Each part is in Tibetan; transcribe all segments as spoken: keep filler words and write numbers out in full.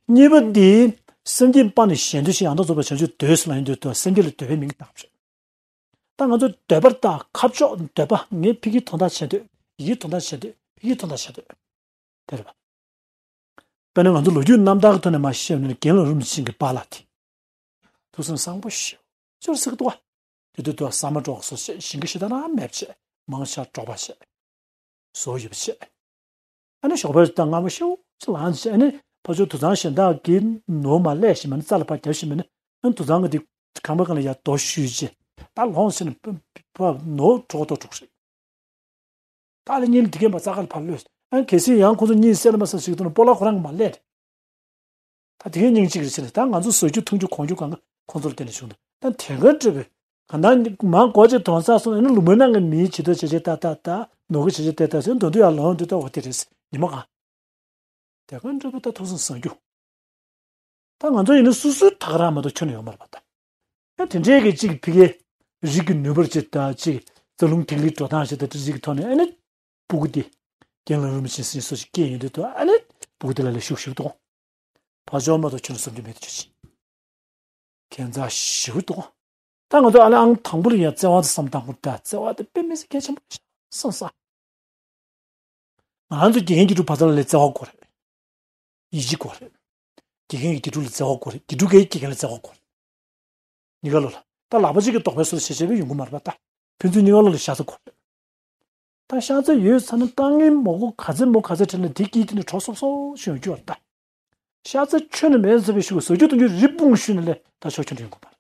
གཉིས་པ་འདི་སེམས་བསྐྱེད་སྤངས་ནས་གཞན་འདོད་བཞི། ཡང་དག་རྫོགས་པའི་བྱང་ཆུབ་འདོད་ཟེར་ལབ་ཡོང་དུས་དུ་སེམས་བསྐྱེད་ལ་འདོད་པའི་མིང་བཏགས་པ་རེད། ད་ང་ཚོ་འདོད་པ་དང་ཁ་ཕྱོགས་འདོད་པ། ངས་ཕ་གིའི་དོན་དག་བྱེད་འདོད། ཡི་གེའི་དོན་དག་བྱེད་འདོད། ཕ་གིའི་དོན་དག་བྱེད་འདོད། དེ་རེད་པ། དཔེར་ན་ང་ཚོ་ལོ་རྒྱུས་རྣམ་ཐར་གྱི་ཐོག་ནས་མར་བཤད་ན་རྒན་ལགས་རིན་པོ་ཆེ་གི་པཱ་ལགས་དེ། ཐུགས་བསམ་བཟང་པོ་ཞེ་པོ་ཅིག་འདུག་པ། དེ་དུས་དུ་ཟ་མ་འགྲོ་སོ་བྱས། ཞིང་ཁ་ཞེ་དྲག་ན་མེད་པ་བྱས། མང་ཆེ་བ་འབྲོག་པ་བྱས། བཟོ་ཡོད་པ་བྱས། ཨ་ནི་ཞོགས་པ་དང་སྔ་མོ་ཤིའུ་ཅིག་ལངས་བྱས། ཨ་ནི་ཕར་ཕྱོགས་དུད་ཚང་གཞན་དག་གིས་ནོར་མར་བསླས་ཤེས་མ་ནི་རྩྭ་ལ་ཕར་བརྒྱབ་ཤེས་མ་ནི། ཨ་ནི་དུད་ཚང་གི་དེ་ཁང་པ་སྒང་ལ་ཡར་རྡོ་གཞུས་བྱས། ད་ལོངས་ཟེར་ནས་ཕར་ནོར་འཕྲོ་བརླག་འགྲོ་གི་རེད། ད་ལས་གཉིས་ལ་དེ་གས་མར་རྩྭ་ཁ་ལ་ཕར་གློད། ཨ་ནི་གལ་སྲིད་ཡང་ཁོ་ཚོ་གཉིད་སད་ལ་མ་སད་ཞིག་འདུག་ན་སྤོ་ལགས་ཁོ་རང་གིས་མར་གློད་རེད། ད་དེ་གས་སྙིང་གཅིག་རེད་ཟེར་ནས། ད་ང་ཚོ་བཟོ་རྒྱུ་འཐུང་རྒྱུ་གོན་རྒྱུ་གང་ག་ཁོ་ཚོ་ལ་བརྟེན་ནས་བྱུང་འདུག་ད་དེ་ག་འདྲ་བའི། གང་ལྟར་མར་སྒོ་ཕྱེ་དོང་ཟ་སོང་ན། ཨ་ནི་ལུང་པའི་ནང་གི་མིའི་བྱེད་སྟངས་བྱས་བྱས་ད་ད་ད། ནོར་གི་བྱས་བྱས་ད་ད་ཟེར། མདོར་བསྡུས་ཡར་ལོངས་དུས་ད་འོ་དེ་རེད་ཟེར། ཉི་མ་གང་། དེ་ག་འདྲ་བའི་ད་ཐུགས་བསམ་བཟང་རྒྱུ། ད་ང་ཚོ་ཡིན་ན་སོ་སོའི་ད་ག་རང་མ་གཏོགས་ཁྱོན་ནས་ཡོད་མ་རེད་པ་ད། ཡང་དེ་འདྲའི་གི་གཅིག་ཕ་གིའི་རིགས་ཀྱི་ནུས་པར་བྱེད་ད་གཅིག་རྩ་རླུང་ཐིག་ལེའི་འགྲོ་སྟངས་བྱེད་ད་དེ་གཅིག་གི་ཐོག་ནས། ཨ་ནི་སྤུ་གུ་དེ་རྒན་ལགས་རིན་པོ་ཆེ་ཟེར་སོ་ཞིག་སྐྱེས་ཡོང་དུས་དུ། ཨ་ནི་སྤུ་གུ་དེ་ལ་ལས་ཤུགས་ཞེ་པོ་གཏོང་། ཕར་ཕྱོགས་མ་གཏོགས་ཁྱོན་ནས་བསམ་རྒྱུ་མེད་དུ་གྱུར་ཅིང་། ཁྱད་མཚར་ཞེ་པོ་འདུག་ད་ང་ཚོ་ཨ་ལེ་ཨང་དང་པོ་ལ་ཡང་བརྩེ་བ་དང་བསམ་སྟངས་ཁོ་ད་བརྩེ་བ་དེ་དཔེ་མི་སྲིད་གལ་ཆེན་པོ་བསམ་ས། ང་རང་ཚོ་དགེ་རྒན་དགེ་ཕྲུག་བར་མཚམས་ལ་ལས་བརྩེ་བ་དགོས་རེད། ཡིད་ཆེས་དགོས་རེད། དགེ་རྒན་གྱིས་དགེ་ཕྲུག་ལ་བརྩེ་བ་དགོས་རེད། དགེ་ཕྲུག་གིས་དགེ་རྒན་ལ་བརྩེ་བ་དགོས་རེད། གཉིས་ཀ་ལོ་ལ། ད་ལག་པ་གཅིག་གིས་རྡོག་པའི་བཟོ་འདྲ་བྱས་བྱས་པས་ཡོང་གི་མ་རེད་པ་ད། ཕན་ཚུན་གཉིས་ཀ་ལོ་ལ་ཤ་ཚ་དགོས་རེད། ད་ཤ་ཚ་ཡོད་ཚ་ན་དཀའ་ངལ་མང་པོ་ག་ཚད་མོ་ག་ཚད་འཕྲད་ན་དེ་དཀྱིལ་དེ་ནས་གྲོགས་སོབ་སོབ་ཞིག་ཡོང་རྒྱུ་རེད་ད། ཤ་ཚ་ཁྱོན་ནས་མེད་ཚར་བའི་ཤུགས་བཟོ་རྒྱུ་གཏོང་རྒྱུ་རི་སྤུངས་ཤུལ་ནས་ལས་ད་ཕྱོགས་ཁྱོན་ནས་ཡོང་གི་མ་རེད།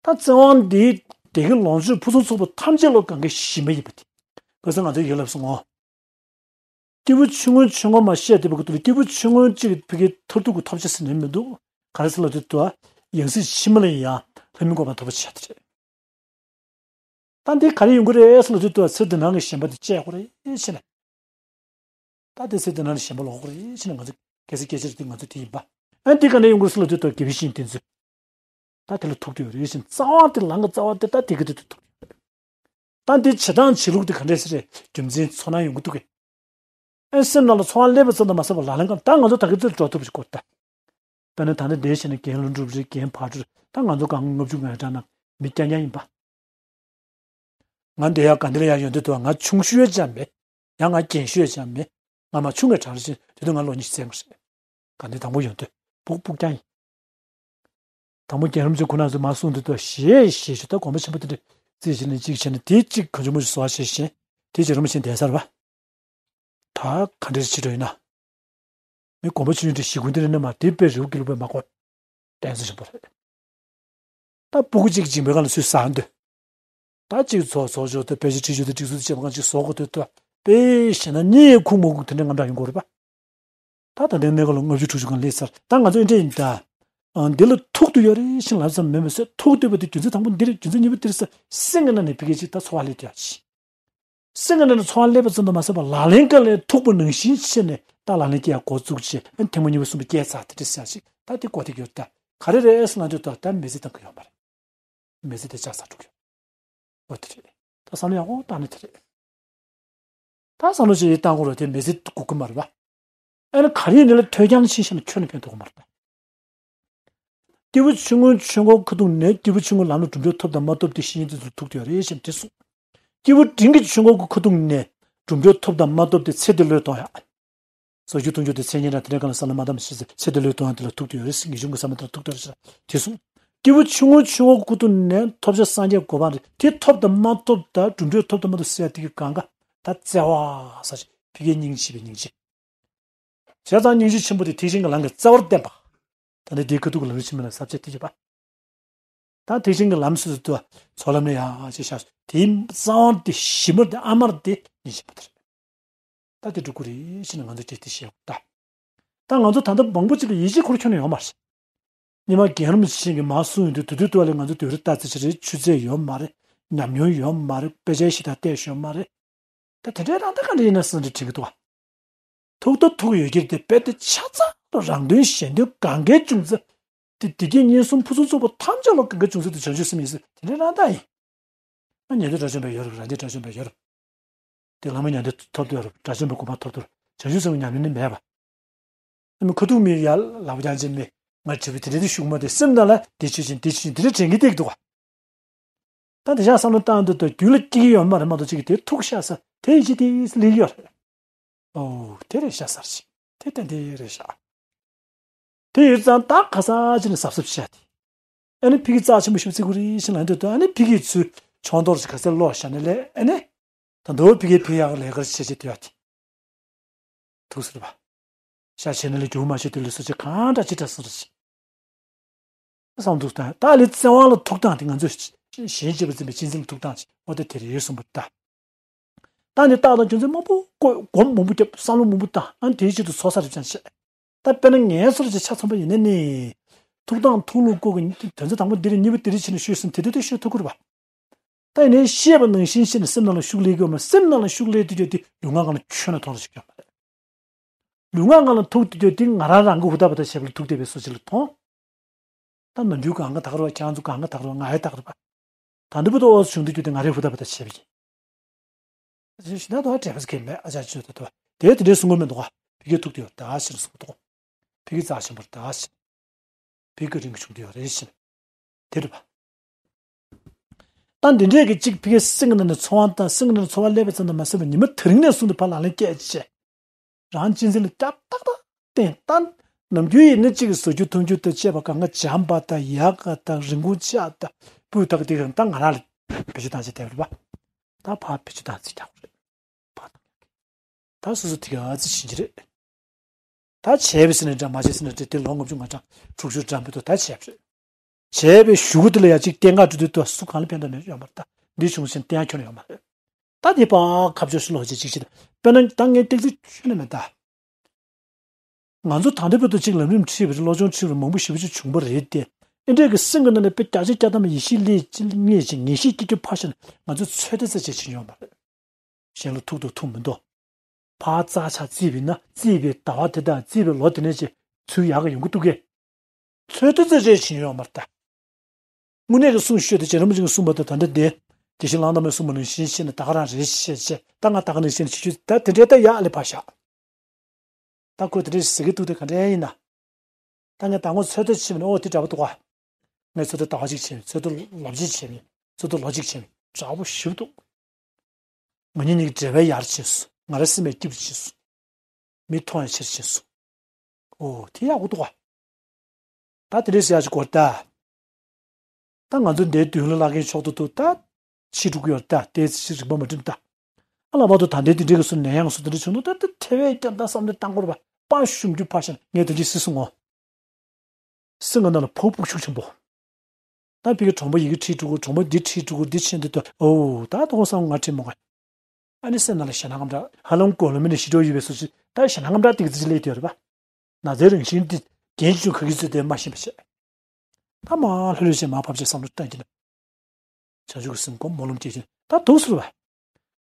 ད་བཙན་དབང་འདིའི་བདེ་སྐྱིད་ལོངས་སྤྱོད་ཕུན་སུམ་ཚོགས་པ་ཐམས་ཅད་ལ་གང་གའི་གཞི་མ་ཡིན་པ་དེ། བཀའ་སྩལ་ང་ཚོས་ཡོད་ལབ་སོང་ངོ་། སྐྱེས་བུ་ཆུང་ངུའི་ཆོས་འཁོར་མར་བཤད་བསྡད་པའི་སྐབས་དུ་ལ། སྐྱེས་བུ་ཆུང་ངུ་གཅིག་ཕ་གིའི་མཐར་ཐུག་གི་ཐོབ་བྱ་ཟེར་ནས་མི་འདུག་ག་རེ་ཟེར་ལབ་དུས་དུ། ཡང་སྲིད་ཕྱི་མ་ལ་ཡང་ལྷ་མིའི་གོ་འཕང་ཐོབ་པ་བྱ་དེ་རེད། ད་འདི་ག་རེ་ཡོང་གི་རེད་ཟེར་ལབ་དུས་དུ། ཚེ་འདི་ནང་གི་ཞེན་པ་དེ་བཅད་དགོས་རེད་ཟེར་ནས། ད་དེ་ཚེ་འདི་ནང་ནས་ཞེན་པ་ལོག་དགོས་རེད་ཟེར་ནས། ང་ཚོ་གལ་སྲིད་སྐད་ཆ་རེད་དེ་ང་ཚོ་དེ་ཡིན་པ། ཨ་འདི་ག་ནས་ཡོང་གི་རེད་ཟེར་ལབ་དུས་དུ་དགེ་བའི་བཤེས་གཉེན་དེ་ཚོས། ད་དེ་ལ་ཐུག་བསྡད་ཡོད་རེད་ཟེར་ནས། རྩ་བ་དེ་ལམ་གྱི་རྩ་བ་དེ་ད་དེ་ག་དེ་དུ་ཐུག་ཡོད་རེད། ད་འདི་བྱེད་སྟངས་བྱེད་ལུགས་དེ་ག་འདྲས་ཟེར་རེད། རྒྱུ་མཚན་ཚོར་སྣང་ཡོང་གི་འདུག་གས། ཨེ་སེམས་ནང་ལ་ཚོར་བ་སླེབས་པ་ཙམ་དུ་མ་ཟད་པར་ལག་ལེན་གང་། ད་ང་ཚོ་ད་ག་ཚོད་འགྲོ་ཐུབ་ཞིག་དགོས་ད། དཔེར་ན་ད་ནི་འདིར་བྱས་ན་རྒན་ལྷུན་གྲུབ་རེད། རྒན་ཕག་གྲུ་རེད། ད་ང་ཚོ་སྒང་ལྔ་བཅུ་ང་གྲངས་ནང་མི་རྐྱང་རྐྱང་ཡིན་པ། ང་འདི་ཡར་དགའ་ལྡན་ལ་ཡར་ཡོང་དུས་དུ་ང་ཆུང་ཤོས་ཅང་མེད། ཡང་ང་རྒན་ཤོས་ཅང་མེད། ང་མ་ཆུང་བའི་གྲས་རེད་ཅེས། དེ་དུས་ང་ལོ་ཉི་ཤུ་རྩ་ལྔ་རེད། དགའ་ལྡན་དང་པོ་ཡོང་དུས་སྤུ་སྤུ་རྐྱང་ཡིན། དང་པོ་རྒན་རིན་པོ་ཆེ་ཁོང་རྣམ་ཚོས་མར་གསུངས་དུས་དུ་ཞེད་ཞེད་ཞུ། ད་དགོན་པ་ཆེན་པོ་དེ་འདྲ་རྩིས་བྱས་ནས་གཅིག་བྱས་ན་དེ་གཅིག་གང་བྱུང་མང་བྱུང་བཟོ་བ་བྱས་བཞིན་དེ་རྗེས་རིན་པོ་ཆེ་འདས་ཚར་བ། ད་ག་འདྲ་བྱེད་འགྲོ་ཡིན་ན། མི་དགོན་པ་ཆུང་ཆུང་དེ་ཞིག་གུང་དེ་རེད་ན་མ། དེ་དཔེ་རི་བོ་དཀར་པོ་མ་གོ། གདེང་ཚོད་ཆེན་པོ་རེད། ད་སྤུ་གུ་གཅིག་མཇིང་པའི་སྒང་ལ་ཚུར་ཟགས་འདོད། ད་གཅིག་ཚོགས་ཚོགས་ཆོག་ད་དཔེ་ཆ་ཁྲིད་ཆོག་ད་སྒྲིག་འཛུགས་བྱེད་པ་གང་ཅིག་བཟོ་དགོས་འདོད་དུ། དཔེ་བཤད་ན་གཉིད་ཁུག་མ་ཁུག་དེ་འདྲ་ང་འདྲ་ཡོང་གི་རེད་པ། ད་ད་ལྟའི་གནས་སྐབས་ལ་ལྔ་བཅུ་དྲུག་ཅུ་སྒང་སླེབས་ཚར། ད་ང་ཚོ་འདི་འདྲ་ཡིན་ད། ཨ་འདི་ལ་ཐུག་འདོད་ཡོད་རེད་ཟེར་ལབ་ཙམ་མིན་པ་ཟེར། ཐུག་འདོད་པ་དེ་རྒྱུ་མཚན་དང་པོ་འདི་རེད། རྒྱུ་མཚན་གཉིས་པ་འདི་རེད་ཟེར། སེམས་ཀྱི་ནང་ནས་ཕ་གི་ཅིག་ད་ཚོར་བ་སླེབས་བསྡད་ཡག་ཅིག་སེམས་ཀྱི་ནང་ནས་ཚོར་བ་སླེབས་པ་ཙམ་དུ་མ་ཟད་པར་ལག་ལེན་ཀ་ལ་ཐུག་པ་ནང་བཞིན་བྱས་ནས་ད་ལག་ལེན་སྐྱེལ་ཡག་འགོ་བཙུགས་བྱས། ཨ་ཐེངས་མ་གཉིས་པ་གསུམ་པ་སྐྱེལ་ཚར་དེ་འདྲ་ཟེར་ཡག་ཅིག་ད་དེ་གོ་བསྡད་ཀྱི་ཡོད་ད། ག་རེ་རེད་ཟེར་ལབ་དུས་ད་ད་མི་ཚེ་གཏོང་གི་ཡོད་མ་རེད། མི་ཚེ་དེ་ཆགས་ཚར་འགྲོ་གི་ཡོད། འོ་དེ་རེད། ད་བསམ་བློ་ཡག་པོ་བཏང་ན་དེ་རེད། ད་བསམ་བློ་ཅིག་བཏང་དགོས་རེད། དེ་མི་ཚེ་འགོར་གི་མ་རེད་པ། ཨ་ནི་ག་རེ་ཡིན་ནའི་ལ་ཐོས་རྒྱ་ནི་ཕྱིན་བཤད་ན་ཁྱོན་ནས་ཕན་ཐོགས་ཀྱི་མ་རེད་ད། སྐྱེས་བུ་ཆུང་ངུའི་ཆོས་འཁོར་ཁ་ཐུག་ནས་སྐྱེས་བུ་ཆུང་ངུའི་ལམ་ལ་གྲུབ་འབྲས་ཐོབ་དང་མ་ཐོབ་དེ་བཤེས་གཉེན་དེ་ཚོར་ཐུག་དེ་ཡོད་རེད་ཞེས་དེ་གསུངས། སྐྱེས་བུ་འབྲིང་གི་ཆོས་འཁོར་གྱི་ཁ་ཐུག་ནས་གྲུབ་འབྲས་ཐོབ་དང་མ་ཐོབ་དེ་ཚེ་འདི་ལོས་གཏོང་ཡག་བཟོ་རྒྱུ་གཏོང་རྒྱུ་དེ་ཚེ་སྔོན་དང་དེ་འདྲ་གང་ལ་བསམ་བློ་མ་བཏང་བ་ཞིག་ཚེ་འདི་ལོས་གཏོང་ཡག་དེ་ལ་ཐུག་དེ་ཡོད་རེད། ངེས་འབྱུང་གི་བསམ་བློ་དེ་ལ་ཐུག་དེ་ཡོད་རེད་ཟེར་དེ་གསུངས། སྐྱེས་བུ་ཆུང་ངུའི་ཆོས་འཁོར་གྱི་ཁ་ཐུག་ནས་ཐོབ་བྱ་སངས་རྒྱས་གོ་འཕང་རེད། དེ་ཐོབ་དང་མ་ཐོབ་དང་གྲུབ་འབྲས་ཐོབ་དང་མ་ཐོབ་ཟེར་ཡག་དེ་གི་གང་ག་ད་བརྩེ་བ་ཟེར་ཞིག་ཕ་གིའི་སྙིང་རྗེ་བའི་སྙིང་རྗེ། བྱས་ཙང་སྙིང་རྗེ་ཆེན་པོ་དེ་ཐེག་ཆེན་གྱི་ལམ་གྱི་རྩ་བར་བསྟན་པ། ད་ནི་དེའི་ཁ་ཐུག་གི་ལམ་རིམ་ཆེན་མོ་ལ་ཟབ་ཆ་དེ་བྱེད་པ། ད་ཐེག་ཆེན་གྱི་ལམ་སོ་སོ་དུ་ཚོགས་ལམ་ནས་ཡར་ཅིག་བཞག་དེའི་རྩ་བ་དེ་གཞི་མ་དེ་ཨ་མར་དེ་ཉིད་ཆེན་པོ་དེ་རེད། ད་དེ་སྒྲུབ་དགོས་རེད་ཟེར་ནས་ང་ཚོ་དེ་དེ་བཤད་དགོས་ད། ད་ང་ཚོ་ད་ལྟ་མང་པོ་ཅིག་ལ་ཡིད་ཆེས་འཁོར་ཁྱོན་ནས་ཡོད་མ་རེད། སྔོན་མ་རྒན་རིན་པོ་ཆེ་གིས་མར་གསུངས་ཡོང་དུས་དེ་དུས་དུ་བ་ལས་ང་ཚོ་དུས་རེ་ལྟ་ཙི་ཅི་རེད། ཆུ་ཚད་ཡོད་མ་རེད། ཉམས་མྱོང་ཡོད་མ་རེད། དཔེ་ཆ་ཞིག་ད་བལྟས་ཡོད་མ་རེད། ད་དེ་འདྲའི་རང་ད་ག་འདྲ་ཡིན་ན་བསམ་འདྲ་དྲན་གྱི་འདུག་བ། ཐུག་ད་ཐུག་ཡོད་ཀྱི་རེད་དེ། དཔེ་དེ་ཆ་ཚང་ལ་རང་དོན་གཞན་དོན་གང་གའི་བྱུང་ཚུལ་དེ། བདེ་སྐྱིད་ངན་སོང་ཕུན་སུམ་ཚོགས་པ་ཐམས་ཅད་ལ་གང་གའི་བྱུང་ཚུལ་དེ་བྱང་ཆུབ་སེམས་ཡིན་ཟེར་དེ་འདྲའི་རང་ད་ཡིན། ཨ་ཉན་ཐོས་དགྲ་བཅོམ་པ་ཡོད་རེད། རང་རྒྱལ་དགྲ་བཅོམ་པ་ཡོད་རེད། དེ་བླ་མ་ཉན་ཐོས་ཐོབ་ཐུབ་ཡོད་རེད། དགྲ་བཅོམ་པའི་གོ་འཕང་ཐོབ་ཐུབ་རེད། བྱང་ཆུབ་སེམས་ཉམས་ལེན་ནི་མེད་པ། ཨ་མི་ཁ་ཐུག་མི་ཡ་ལབ་ཀྱང་ཅི་མི་ང་དྲི་བ་དེ་འདྲ་དེ་ཞུགས་མ་དེ་སེམས་ནང་ལ་དེ་ཆོས་ཅན་དེ་ཆོས་ཅན་དེ་འདྲ་དྲན་གྱི་བསྡད་ཀྱི་འདུག་ག་ད་དེ་ཤག་བསམ་བློ་བཏང་དུས་ད་རྒྱུད་ལ་སྐྱེ་གི་ཡོད་མ་རེད་མ་གཏོགས་ཅིག་གིས་དེ་ཐུག་ཤག་ས་དེ་ཡིན་གཅིག་དེ་ལེན་གྱི་ཡོད་རེད། ཨོ་དེ་རེད་ཤག་ཟེར་ཞིག་དེ་ཏན་ཏན་རེད་ཤག་དེ་ཡོད་ཙང་ད་ཁ་སང་ཅི་ནས་གཟབ་གཟབ་བྱས་ཏེ། ཨ་ནི་ཕ་གི་རྩ་ཆེན་པོ་ཞིག་བརྩི་དགོས་རེད་ཤག་ལབ་འདོད་དུས་ཨ་ནི་ཕ་གི་ཚུར་ཆང་གཏོར་ཞིག་ག་ཚད་ལོག་བཞག་ནས་ལས་ཨ་ནི། ད་འདོད་ཕ་གི་ཕ་ཡག་ལས་ཀར་བྱེད་བྱེད་དུ་ཡོད་དེ། ཐུགས་ཟེར་བ། ཤ་བྱས་ན་ལས་རྒྱུ་མ་བྱེད་དུས་ལས་སོ་ཆེ་གང་འདྲ་ཅི་འདྲ་སོང་རེད། བསམ་འདུག་ད་ད་ལས་བཙན་དབང་ལ་ཐུག་སྟངས་དེ་ང་ཚོས་གཞན་གཅེས་པར་འཛིན་པའི་གཅེས་འཛིན་ལ་ཐུག་སྟངས་ཅིག་འོ་དེ་དེ་རེད་གསུངས་པ་ད། ད་ནི་རྟགས་དང་རྒྱུ་མཚན་མང་པོ་བཀོད་སྒོམ་མང་པོ་བརྒྱབ་བསམ་བློ་མང་པོ་བཏང་ཨ་ནི་དེའི་ཆེད་དུ་ཚོགས་བསགས་རེ་བྱས་བྱས། ད་དཔེར་ན་ངའི་སོར་གྱི་ཆ་ཚང་པ་ཡིན་ན་ནི། ཐུག་སྟངས་ཐུག་ལུགས་བཀོད་ཀྱི་དོན་ཚན་དང་པོ་འདི་རེད་གཉིས་པ་འདི་རེད་བྱས་ནས་ཤོད་ཟིན་དེ་དུས་དེ་ཤོད་ཐུབ་ཀྱི་རེད་པ། ད་ཡིན་ནའི་ཤེས་པ་ནང་བཞིན་ཤེས་ནས་སེམས་ནང་ལ་ཤུགས་སླེབས་ཀྱི་ཡོད་མ་རེད། སེམས་ནང་ལ་ཤུགས་སླེབས་དུས་ཀྱང་དེ་ལུས་ངག་སྒང་ལ་ཁྱོན་ནས་མཐོང་རོགས་ཞིག་ཡོད་མ་རེད། ལུས་ངག་སྒང་ལ་ཐུག་དུས་ཀྱང་དེ་ང་རང་རང་གི་ཧུར་ཐག་པ་དང་བྱེད་པ་ལ་ཐུག་བསྡད་པའི་བཟོ་ཅིག་ལ་མཐོང་། ད་ནམ་རྒྱུན་གང་ག་དག་རེད་པ། ཁྱེད་རང་ཚོ་གང་ག་དག་རེད་པ། ང་ཡི་དག་རེད་པ། ད་འདི་བུ་ཏོ་འོ་བྱུང་དུས་ཀྱང་དེ་ང་རའི་ཧུར་ཐག་པ་དང་བྱེད་པ་ཡིན། ཞེས་ན་དོ་བྲལ་བ་ཟེར་མཁན་མེད། ཨ་ཅག་ཆོས་དོ་དོ་དེ་དེ་འདྲའི་གསུང་གི་མི་འདུག་ག་ཕ་གི་ཐུག་དེ་ཡོད་ད་ཟེར་གསུང་འདུག་ཕ་གི་རྩ་ཆེན་པོར་ད་ཟེར། ཕ་གི་རིང་གི་བྱུང་དེ་ཡོད་རེད་ཟེར། དེ་རེད་པ། ད་འདི་འདྲས་ཀྱི་གཅིག་ཕ་གི་སེམས་ཀྱི་ནང་ནས་ཚོར་བ་དང་སེམས་ཀྱི་ནང་ནས་ཚོར་བ་སླེབས་པ་ཙམ་དུ་མ་ཟད་པར་ཉི་མ་དེ་རིང་ནས་བཟུང་སྟེ་ཕར་ལག་ལེན་བཀལ་བྱས། རང་གཅེས་འཛིན་ལ་བསྐྱར་ཏག་ཏག་བསྟན་ད། ནམ་རྒྱུན་ཡིན་ན་གཅིག་གི་བཟོ་རྒྱུ་འཐུང་རྒྱུ་དང་བཅས་པ་གང་ག་འཇམ་པ་དང་ཡག་ག་དང་རིན་གོང་ཆེ་བ་དང་སྤུས་དག་དེ་གང་ད་ང་རང་ལ་བེད་སྤྱོད་བཏང་བྱས་བསྡད་པ་རེད་པ། ད་ཕར་བེད་སྤྱོད་བཏང་རྩིས་རྒྱག་དགོས་རེད། ཕར་བཏང་ཡག་གི། ད་སོ་སོ་དེ་ག་རྩིས་བྱེད་ཀྱི་རེད། ད་བྱས་པའི་ཟིན་ནས་འདྲ་མ་བྱས་ཟིན་ནས་འདྲ་དེ་ལོ་ལྔ་བཅུ་ང་གྲངས་དྲུག་ཅུ་འགྲམ་བུ་དུ་ད་བྱས་པ་རེད། བྱས་པའི་གཞུག་གུ་དེ་ལ་ཡང་གཅིག་བསྟན་ག་འགྲོ་དུས་དུ་སུ་གང་ལ་ཕན་ཐོགས་མེད་ཡོད་མ་རེད་ད། འདི་བྱུང་ཟིན་བསྟན་ཡ་ཁྱོན་ཡོད་མ་རེད། ད་དེ་ཕར་ཁ་ཕྱོགས་ཤིག་ལོག་བྱེད་ཅིག་བྱེད་དཔེར་ན་ད་ངས་ཏིག་ཙི་ཆོད་ནས་མེད་ད། ང་ཚོ་ད་ལྟ་བར་དུ་གཅིག་ལམ་རིམ་ཁྲིད་པ་རེད། སློབ་སྦྱོང་ཁྲིད་པ་རེད། མང་པོ་ཞེ་པོ་ཅིག་བྱུང་པ་རེད་དེ། ཨེ་འདྲས་ཀྱི་སེམས་ཀྱི་ནང་ནས་དཔེ་བརྒྱ་ཆ་བརྒྱ་ཐམ་པ་ཡེ་ཤེས་ལས་ཅི་ངེས་ཅིག་ངེས་ཤེས་སྐྱེ་རྒྱུ་ཕར་བཞག་ནས་ང་ཚོ་ཚོད་ལྟ་ཙམ་བྱས་ཕྱིན་ཡོད་མ་རེད། གཞན་ལ་ཐུག་འདུག་ཐུག་མི་འདུག་ཕར་རྩ་ཆག་རྩིས་པའི་ན་རྩིས་པའི་ཟླ་བ་དེ་དང་རྩིས་པའི་ལོ་དེ་ནས་ཅིག་ཚུར་ཡག་ག་ཡོང་གི་འདུག་གས། ཚོད་ལྟ་ཙམ་བྱས་ཕྱིན་ཡོད་མ་རེད་ད། དངོས་གནས་ཀྱི་གསུང་ཤོད་དེ་རྗེ་རིན་པོ་ཆེ་གིས་གསུངས་པ་དང་ད་ལྟ་དེ། དེ་བཞིན་གླང་དར་མས་གསུངས་པ་ནང་བཞིན་བྱས་ནས་ད་ག་རང་རེད་བཤད་བྱས་ད་ང་ད་ག་ནང་བཞིན་བྱེད་རྒྱུ་ད་དེ་འདྲའི་ད་ཡག་ལས་ཕར་བཞག་ད་ཁོས་དེ་འདྲ་ཞིག་ཟེར་གྱི་འདུག་དེ་ག་འདྲ་ཡིན་ན། ད་ངས་ད་ངོ་ཚོད་ལྟ་བྱས་མིན་ཨོ་དེ་འདྲ་པོ་འདུག་ག་ངས་ཚོད་ལྟ་ཟླ་བ་གཅིག་བྱས་མིན་ཚོད་ལྟ་ལོ་གཅིག་བྱས་མིན་ཚོད་ལྟ་ལོ་གཅིག་བྱས་མིན་འདྲ་པོ་ཞིག་འདུག་ང་གཉིས་གཉིས་ཀྱི་འབྲེལ་བ་ཡར་ཕྱིན་སོང་། ང་རའི་སེམས་པའི་སྐྱིད་པོ་ཕྱིན་སོང་། མི་མཐོང་ཡ་ཆེར་ཕྱིན་སོང་། ཨོ་དེ་ཡག་པོ་འདུག་ག་ད་དེ་འདྲས་ཟེར་ཡག་ཅིག་དགོས་ད། ད་ང་ཚོ་འདིའི་མདུན་ལ་ལྷག་མཁན་མཆོག་ཏུ་འདུག་ད། ཕྱི་དྲུག་ཡོད་ད་དེ་ཕྱི་རིག་པ་མ་འགྲིམ་ད། ཨ་ལ་བ་དུ་ད་འདྲའི་དེ་འདྲའི་གི་སུ་ནད་ཡང་སུ་དེ་འདྲ་བྱུང་ན་ད་དེ་ཐེ་བའི་རྐྱང་ད་བསམ་བློ་བཏང་དགོས་རེད་པ། པ་ཤུམ་རྒྱུ་ཕ་ཤན་ངས་དེ་འདྲའི་སི་སི་ངོ་། སེམས་ཀྱི་ནང་ལ་ཕོ་སྤུ་ཤུགས་ཆེན་པོ། ད་ཕ་གི་གྲོང་པ་ཡི་གེ་ཁྲིད་འགྲོ་གི་གྲོང་པ་འདི་ཁྲིད་འགྲོ་གི་འདི་ཕྱིན་འདི་ལྟ་ཨོ་ད་དོ་བསམ་ང་ཁྲིད་མོ་ག་ཨ་ནི་སེམས་ནང་ལ་ཞེད་སྣང་ངམ་འདྲ་ཧ་ལམ་གོ་ལ་མི་ནི་ཤི་འགྲོ་ཡོད་པའི་སོ་ཅི་ད་ཞེད་སྣང་ངམ་འདྲ་ཏིག་ཙི་ཅི་སླེབས་ཡོད་རེད་པ། ན་ཚའི་རང་བཞིན་འདི་རྒྱན་ཅུང་ཁ་གི་ཚོད་དེ་མ་ཤེས་པ་བྱས། ད་མ་ལྷོད་ལྷོད་བྱས་མ་ཕབ་བྱས་བསམ་བློ་བཏང་གི་ན། བྱང་ཆུབ་ཀྱི་སེམས་སྒོམ་སྨོན་ལམ་སྐྱེ་ཅིང་ད་འདུག་ཟེར་བ། བྱས་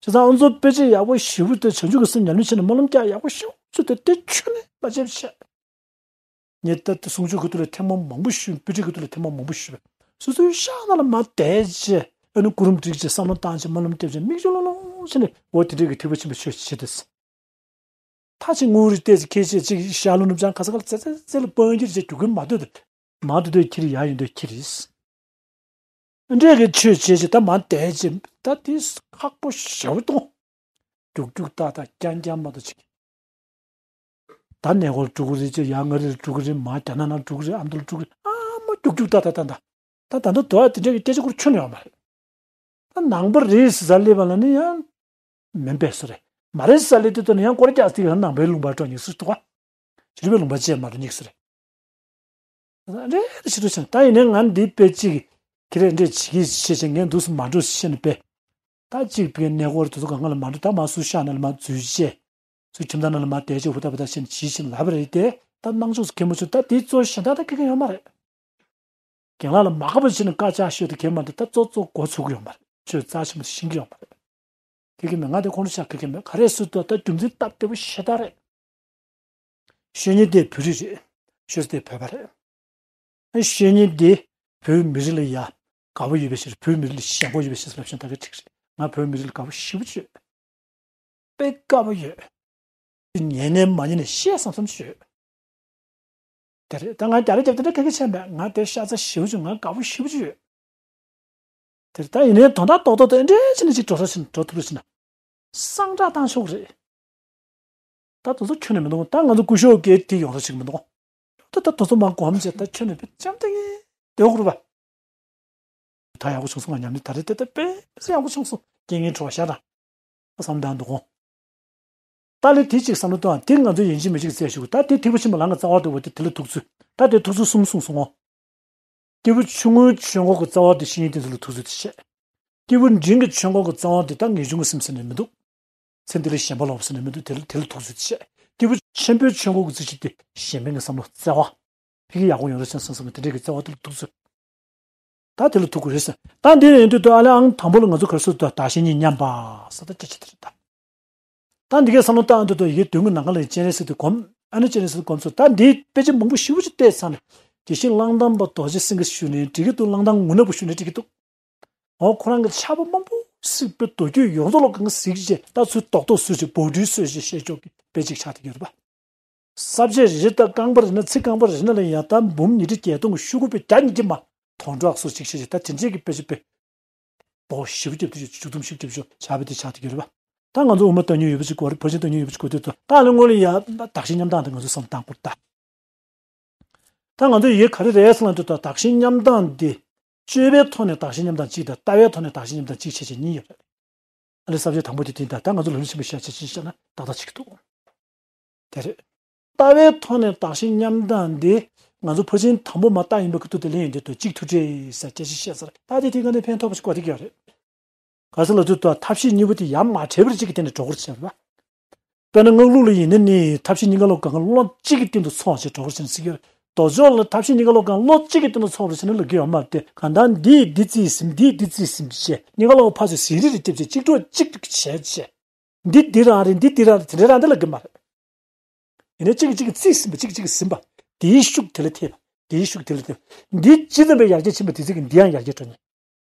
ཙང་ཨ་ཚོ་དཔེ་ཆ་ཡག་པོ་ཞེ་པོ་དེ་བྱང་ཆུབ་ཀྱི་སེམས་ཉམས་ལེན་བྱས་ནས་སྨོན་ལམ་རྒྱག་ཡག་པོ་ཞེ་པོ་ཅིག་དེ་དེ་ཁྱོན་ནས་མ་བྱས་བྱས། ངས་ད་ལྟ་གསུང་ཆོས་ཀྱི་ཐོག་ལ་ཐེངས་མ་མང་པོ་ཞུས་དཔེ་ཁྲིད་ཀྱི་ཐོག་ལ་ཐེངས་མ་མང་པོ་ཞུས་པས་སོ་སོའི་ཤག་ནང་ལ་མར་བསྡད་བྱས་ཨ་ནི་སྐུ་རིམ་བསྒྲིགས་བྱས་བསམ་བློ་བཏང་བྱས་སྨོན་ལམ་བརྒྱབ་བྱས་མིག་ཆུ་ལྷོང་ལྷོང་བྱས་ནས་འོ་དེ་འདྲས་ཀྱི་ཐེག་པ་ཆེན་པོའི་ཆོས་བྱེད་དེ། ད་ཅིག་ངུ་རི་ཏོག་ཙམ་ཁྱེར་བྱས་ཅིག་ཤར་ལྷོ་ནུབ་བྱང་ག་ས་ག་ལ་ཙེ་ཙེ་ཙེ་ལ་སྤང་གྱིར་བྱས་རྒྱུག་གིན་མ་སྡོད་དེ། མར་འགྲོ་དུས་ཁྱེར་ཡར་ཡོང་དུས་ཁྱེར་རེད། འདྲས་ཀྱི་ཆོས་བྱས་བྱས་ད་མར་བསྡད་བྱས་ད་དེ་ཁག་པོ་ཞེ་པོ་གཏོང་། རྒྱུག་རྒྱུག་ཏག་ཏག་རྐྱང་རྐྱང་མ་གཏོགས་ཅིག་ད་གནས་སྐོར་འགྲོ་གི་རེད་ཅེས་ཡར་མངའ་རིས་འགྲོ་གི་རེད་མར་རྒྱ་ནག་ནང་འགྲོ་གི་རེད་ཨ་མདོ་ལ་འགྲོ་གི་རེད་ཨ་མ་རྒྱུག་རྒྱུག་ཏག་ཏག་ཏག་ཏག་ད་ད་ལྟ་དོ་བ་དེ་འདྲས་ཀྱི་སྐད་ཆ་སྐོར་ཁྱོན་ནས་ཡོད་མ་རེད། ད་ནང་པ་རེད་ཟེར་ས་སླེབས་པ་ལ་ནི་ཡང་མིན་པས་སུ་རེད། མ་རེད་ཟེར་ས་སླེབས་དུས་ད་ནི་ཡང་སྐོར་རྒྱག་སྟེ་ཡང་ནང་པའི་ལུང་པར་འགྲོ་སྙིང་སུ་འདུག་ག་ཕྱི་རོལ་པའི་ལུང་པ་བཅས་མ་འགྲོ་སྙིང་སུ་རེད། རེད་ཕྱི་རོལ་ཕྱིན་ད་ཡིན་ནའི་ང་འདི་དཔེ་གཅིག་ཁྱེད་རེ་འདྲས་བྱེད་ཀྱི་བྱེད་ཅིང་ངས་འདུག་སུ་མ་འགྲོ་ཤེས་ནས་དཔེ། ད་གཅིག་པའི་གནས་སྐོར་དེ་ཚོ་གང་ག་ལ་མ་འགྲོ་ད་མ་སུ་ཤག་ནང་ལ་མ་འཛུལ་བྱས། ཚུར་ཁྱིམ་ཚང་ནང་ལ་མ་བསྡད་བྱས་ཧུར་ཐག་པ་ཐག་བྱས་ནས་བྱིས་ཕྱིན་ལབ་པ་རེད་དེ་ད་སྣང་ཕྱོགས་སུ་ཁེལ་མ་བྱུང་ད་དེ་གཙོ་གཞན་དག་ད་ཁེལ་གི་ཡོད་མ་རེད། རྒན་ལགས་ལ་མ་དགའ་པ་བྱས་ནས་དཀར་ཆག་ཤོད་དེ་གལ་མ་འདི་ད་གཙོ་གཙོ་མགོ་ཚུགས་ཀྱི་ཡོད་མ་རེད། ཆོས་རྩ་ཆེན་པོ་ཤེས་ཀྱི་ཡོད་མ་རེད། དེ་གི་མི་ང་དེ་ཁོང་ཁྲོ་ཆགས་ཀྱི་གི་མེད་ག་རེ་སུ་ཏོ་ད་རྒྱུ་མཚན་སྟབས་བདེ་པོ་ཞེ་དྲག་རེད། ཤོད་མཁན་དེ་བོད་རིགས་རེད། ཤོད་ས་དེ་བོད་པ་རེད། ཨ་ཤོད་མཁན་དེ་བོད་མི་རིགས་ལ་ཡ་དགའ་པོ་ཡོད་པའི་ཕྱིར་བོད་མི་རིགས་ལ་ཞེན་ཁོག་ཡོད་པའི་ཕྱིར་ལབ་ཤེས་ད་ག་འགྲིག་རེད། ང་བོད་མི་རིགས་ལ་དགའ་པོ་ཞེ་པོ་ཅིག་ཡོད། དཔེ་དགའ་པོ་ཡོད། ཉན་ནས་མ་ཉན་ནས་བཤད་བསམ་བསམ་ཞུས། དེ་རེད། ད་ང་རྒྱ་རེ་རྒྱབ་དེ་འདྲ་ག་གེ་བྱས་མེད། ང་དེ་ཤ་ཚ་ཞེ་པོ་ཅིག་ང་དགའ་པོ་ཞེ་པོ་ཅིག་ཡོད། དེ་རེད། ད་ཡིན་ནའི་དོན་དག་རྡོག་རྡོག་དེ་འདྲ་བྱས་ནས་ཅིག་འགྲོ་ཐུབ་ཕྱིན་འགྲོ་ཐུབ་ཕྱིན་ན། སངས་དྲག་བཏང་ཆོག་གི་རེད། ད་དེ་ཚོ་ཁྱོན་ནས་མི་འདུག་ད་ང་ཚོ་སྐུ་ཞབས་ཀྱིས་དེ་ཡོང་ས་ཞིག་མི་འདུག་ད་ད་དེ་ཚོ་མ་གོམས་བྱས་ད་ཁྱོན་ནས་དཔེ་ཅམ་ཐག་གི་སྡོད་དགོས་རེད་པ། ད་ཡག་པོ་བྱུང་སོང་ང་སྙམ་ནས། ད་རེད་དེ་ད་དཔེ་ཡག་པོ་བྱུང་སོང་། རྐྱེན་ངན་བྲོ་བ་ཤ་སྟག་བསམ་བཏང་འདུག་གོ། ད་ལས་དེ་གཅིག་བསམ་བློ་གཏོང་། དེ་ང་ཚོ་ཡིན་གཅིག་མིན་གཅིག་བཙལ་ཞུགས། ད་དེ་ཐེག་པ་ཆེན་པོ་ལམ་གྱི་རྩ་བ་འདྲ་བོ་དེ་དེ་ལ་ཐུག་ཚུལ། ད་དེ་ཐུག་ཚུལ་གསུམ་གསུངས་སོང་ངོ་། སྐྱེས་བུ་ཆུང་ངུའི་ཆོས་འཁོར་གྱི་རྩ་བ་དེ་བཤེས་གཉེན་བསྟེན་ཚུལ་ལ་ཐུག་ཚུལ་དེ་བཤད། སྐྱེས་བུ་འབྲིང་གི་ཆོས་འཁོར་གྱི་རྩ་བ་དེ་ད་ངེས་འབྱུང་གི་སེམས་ཟེར་ནས་མི་འདུག་ཚེ་འདི་ལ་ཞེན་པ་ལོག་ཟེར་ནས་མི་འདུག་དེ་ལ་དེ་ལ་ཐུག་ཚུལ་དེ་བཤད། སྐྱེས་བུ་ཆེན་པོའི་ཆོས་འཁོར་གྱི་རྩིས་གཞི་དེ་གཞན་ཕན་གྱི་བསམ་བློ་བཙལ་བ། ཕ་གི་ཡག་པོ་ཡོང་རེ་བྱུང་སོང་བསམ་པའི་དེ་འདྲའི་གི་བརྩེ་བ་དེ་ལ་ཐུག་ཚུལ། ད་དེ་ལ་ཐུག་དགོས་རེད་ཟེར། ད་འདི་ཡིན་དུས་ད་ཨ་ལེ་ཨང་དང་པོ་ལ་ང་ཚོ་ག་རེ་ཟེར་དུས་བདག་གཞན་གཉིས་མཉམ་པ་ཟེར། ད་སྐད་ཆ་དེ་རེད་ད། ད་འདི་གའི་བསམ་བློ་བཏང་དུས་ད་ཡི་གེ་བདུན་གྱི་ནང་ཁ་ལ་སྤྱན་རས་གཟིགས་དེ་སྒོམ། ཨ་ནི་སྤྱན་རས་གཟིགས་སྒོམ་ཚུལ། ད་འདི་དཔེ་ཆ་མང་པོ་ཞེ་པོ་ཅིག་བལྟས་ཚར་ནས། དེ་བཞིན་གླང་དར་མ་རྡོ་རྗེ་སེང་གེ་ཞུ་ནས་འགྲིག་གི་འདུག་གླང་དར་མ་ངུ་ནག་པོ་ཞུ་ནས་འགྲིག་གི་འདུག་འོ་ཁོ་རང་གི་ཆར་པ་མང་པོ་བསིལ་པའི་རྡོ་རྒྱུས་ཡོངས་རྫོགས་ལ་གང་ག་གཟིགས་བྱས། ད་ཚུར་རྡོག་རྡོག་བཟོས་བྱས་སྦོམ་འགྲུལ་བཟོས་བྱས་བཤད་ཕྱོགས་ཀྱི་དཔེ་གཅིག་ཆགས་བསྡད་ཡོད་རེད་པ། ས་བཅད་རེ་རེ་དང་རྐང་པ་རེ་ན་ཚིག་རྐང་པ་རེ་ན་ལ་ཡང་ད་འབུམ་ཉི་ཁྲི་བརྒྱད་སྟོང་གི་ཤོག་གུ་དཔེ་བརྒྱ་ཉིས་བརྒྱ་མ་དོན་གྲུབ་སོགས་གཅིག་བཤད་བྱས། ད་དེ་འདྲས་ཀྱི་དཔེ་ཆ་དཔེ་བོ་ཞེ་པོ་རྒྱབ་དུས་བཅུ་གསུམ་བཞི་བརྒྱ་བཞི་བྱ་བ་དེ་ཆགས་བསྡད་ཡོད་རེད་པ། ད་ང་ཚོ་དབུ་མ་ལྟ་ཉུལ་ཡོད་པ་ཅིག་གོ་རེད། ཕར་ཕྱིན་ལྟ་ཉུལ་ཡོད་པ་ཅིག་གོ་དུས་ད་ད་ལས་སྔོན་ལ་ཡང་བདག་གཞན་མཉམ་སྟངས་དེ་ང་ཚོ་བསམ་བཏང་དགོས་རེད་ད། ད་ང་ཚོ་ཡི་གེ་ག་རེ་རེད་ཟེར་ན་འདུག་ད་བདག་གཞན་མཉམ་སྟངས་འདི། སྤྱོད་པའི་ཐོག་ནས་བདག་གཞན་མཉམ་སྟངས་གཅིག་དང་། ལྟ་བའི་ཐོག་ནས་བདག་གཞན་མཉམ་སྟངས་གཅིག་བྱས་བྱས་གཉིས་ཡོད་རེད། ཨ་ནི་ས་བཅད་དང་པོ་དེ་དེ་ད་ད་ང་ཚོ་ལམ་རིམ་ཆེན་པོ་ཤ་ཆེ་ཆེ་བཤད་ན་ཏག་ཏག་ཅིག་འདུག་དེ་རེད། ལྟ་བའི་ཐོག་ནས་བདག་གཞན་མཉམ་སྟངས་འདི་ང་ཚོ་ཕར་ཕྱིན་དང་པོ་མ་བལྟ་ཡིན་པའི་ཁུ་ཐུག་དེ་ལེན་ཡོང་དུས་ད་གཅིག་ཐུག་འཕྲད་ཟེར་སྐད་ཆ་བཤད་ཚར། ད་དེ་དེ་ག་ནས་ཕན་ཐོགས་པ་ཞིག་གོ་བསྡད་ཀྱི་ཡོད་རེད། ག་ས་ལ་དུས་ད་ཐབས་ཤེས་གཉིས་པོ་དེ་ཡར་མ་བྲལ་བར་གཅིག་གི་སྟེང་ནས་འགྲོ་དགོས་ཟེར་བ། དཔེར་ན་སྔགས་ལུགས་ལ་ཡིན་ན་ནི་ཐབས་ཤེས་གཉིས་ཀ་ལོག་གང་ག་བློ་གཅིག་གི་སྟེང་དུ་ཚོགས་བྱས་འགྲོ་དགོས་ཟེར་ནས་ཟེར་གྱི་ཡོད་རེད། མདོ་ཕྱོགས་ལ་ཐབས་ཤེས་གཉིས་ཀ་ལོག་གང་བློ་གཅིག་གི་སྟེང་དུ་ཚོགས་པར་བྱས་ན་ལབ་ཀྱི་ཡོད་མ་རེད་དེ། གང་ལྟར་འདིས་འདི་རྩིས་ཟིན། འདིས་འདི་རྩིས་ཟིན་བྱས་གཉིས་ཀ་ལོག་ཕར་ཚུར་ཟིན་རེ་རེ་རྒྱབ་བྱས་གཅིག་གྲོགས་གཅིག་ཏུ་བྱས་བྱས། འདི་འདི་རང་རེད། འདི་འདི་རང་རེད། དེ་འདྲ་རང་འདི་ལབ་ཀྱི་མ་རེད། ཡིན་ནའི་གཅིག་གིས་གཅིག་གི་རྩིས་ཟིན་པ། གཅིག་གིས་གཅིག་གི་ཟིན་པ། དེའི་ཤུགས་དེ་ལ་ཐེབས་པ། དེའི་ཤུགས་དེ་ལ་ཐེབས་པ། འདི་ཇི་ཙམ་པའི་ཡར་རྒྱས་ཕྱིན་པ་དེ་ཙམ་གྱིས་འདི་ཡང་ཡར་རྒྱས་འགྲོ་ནི།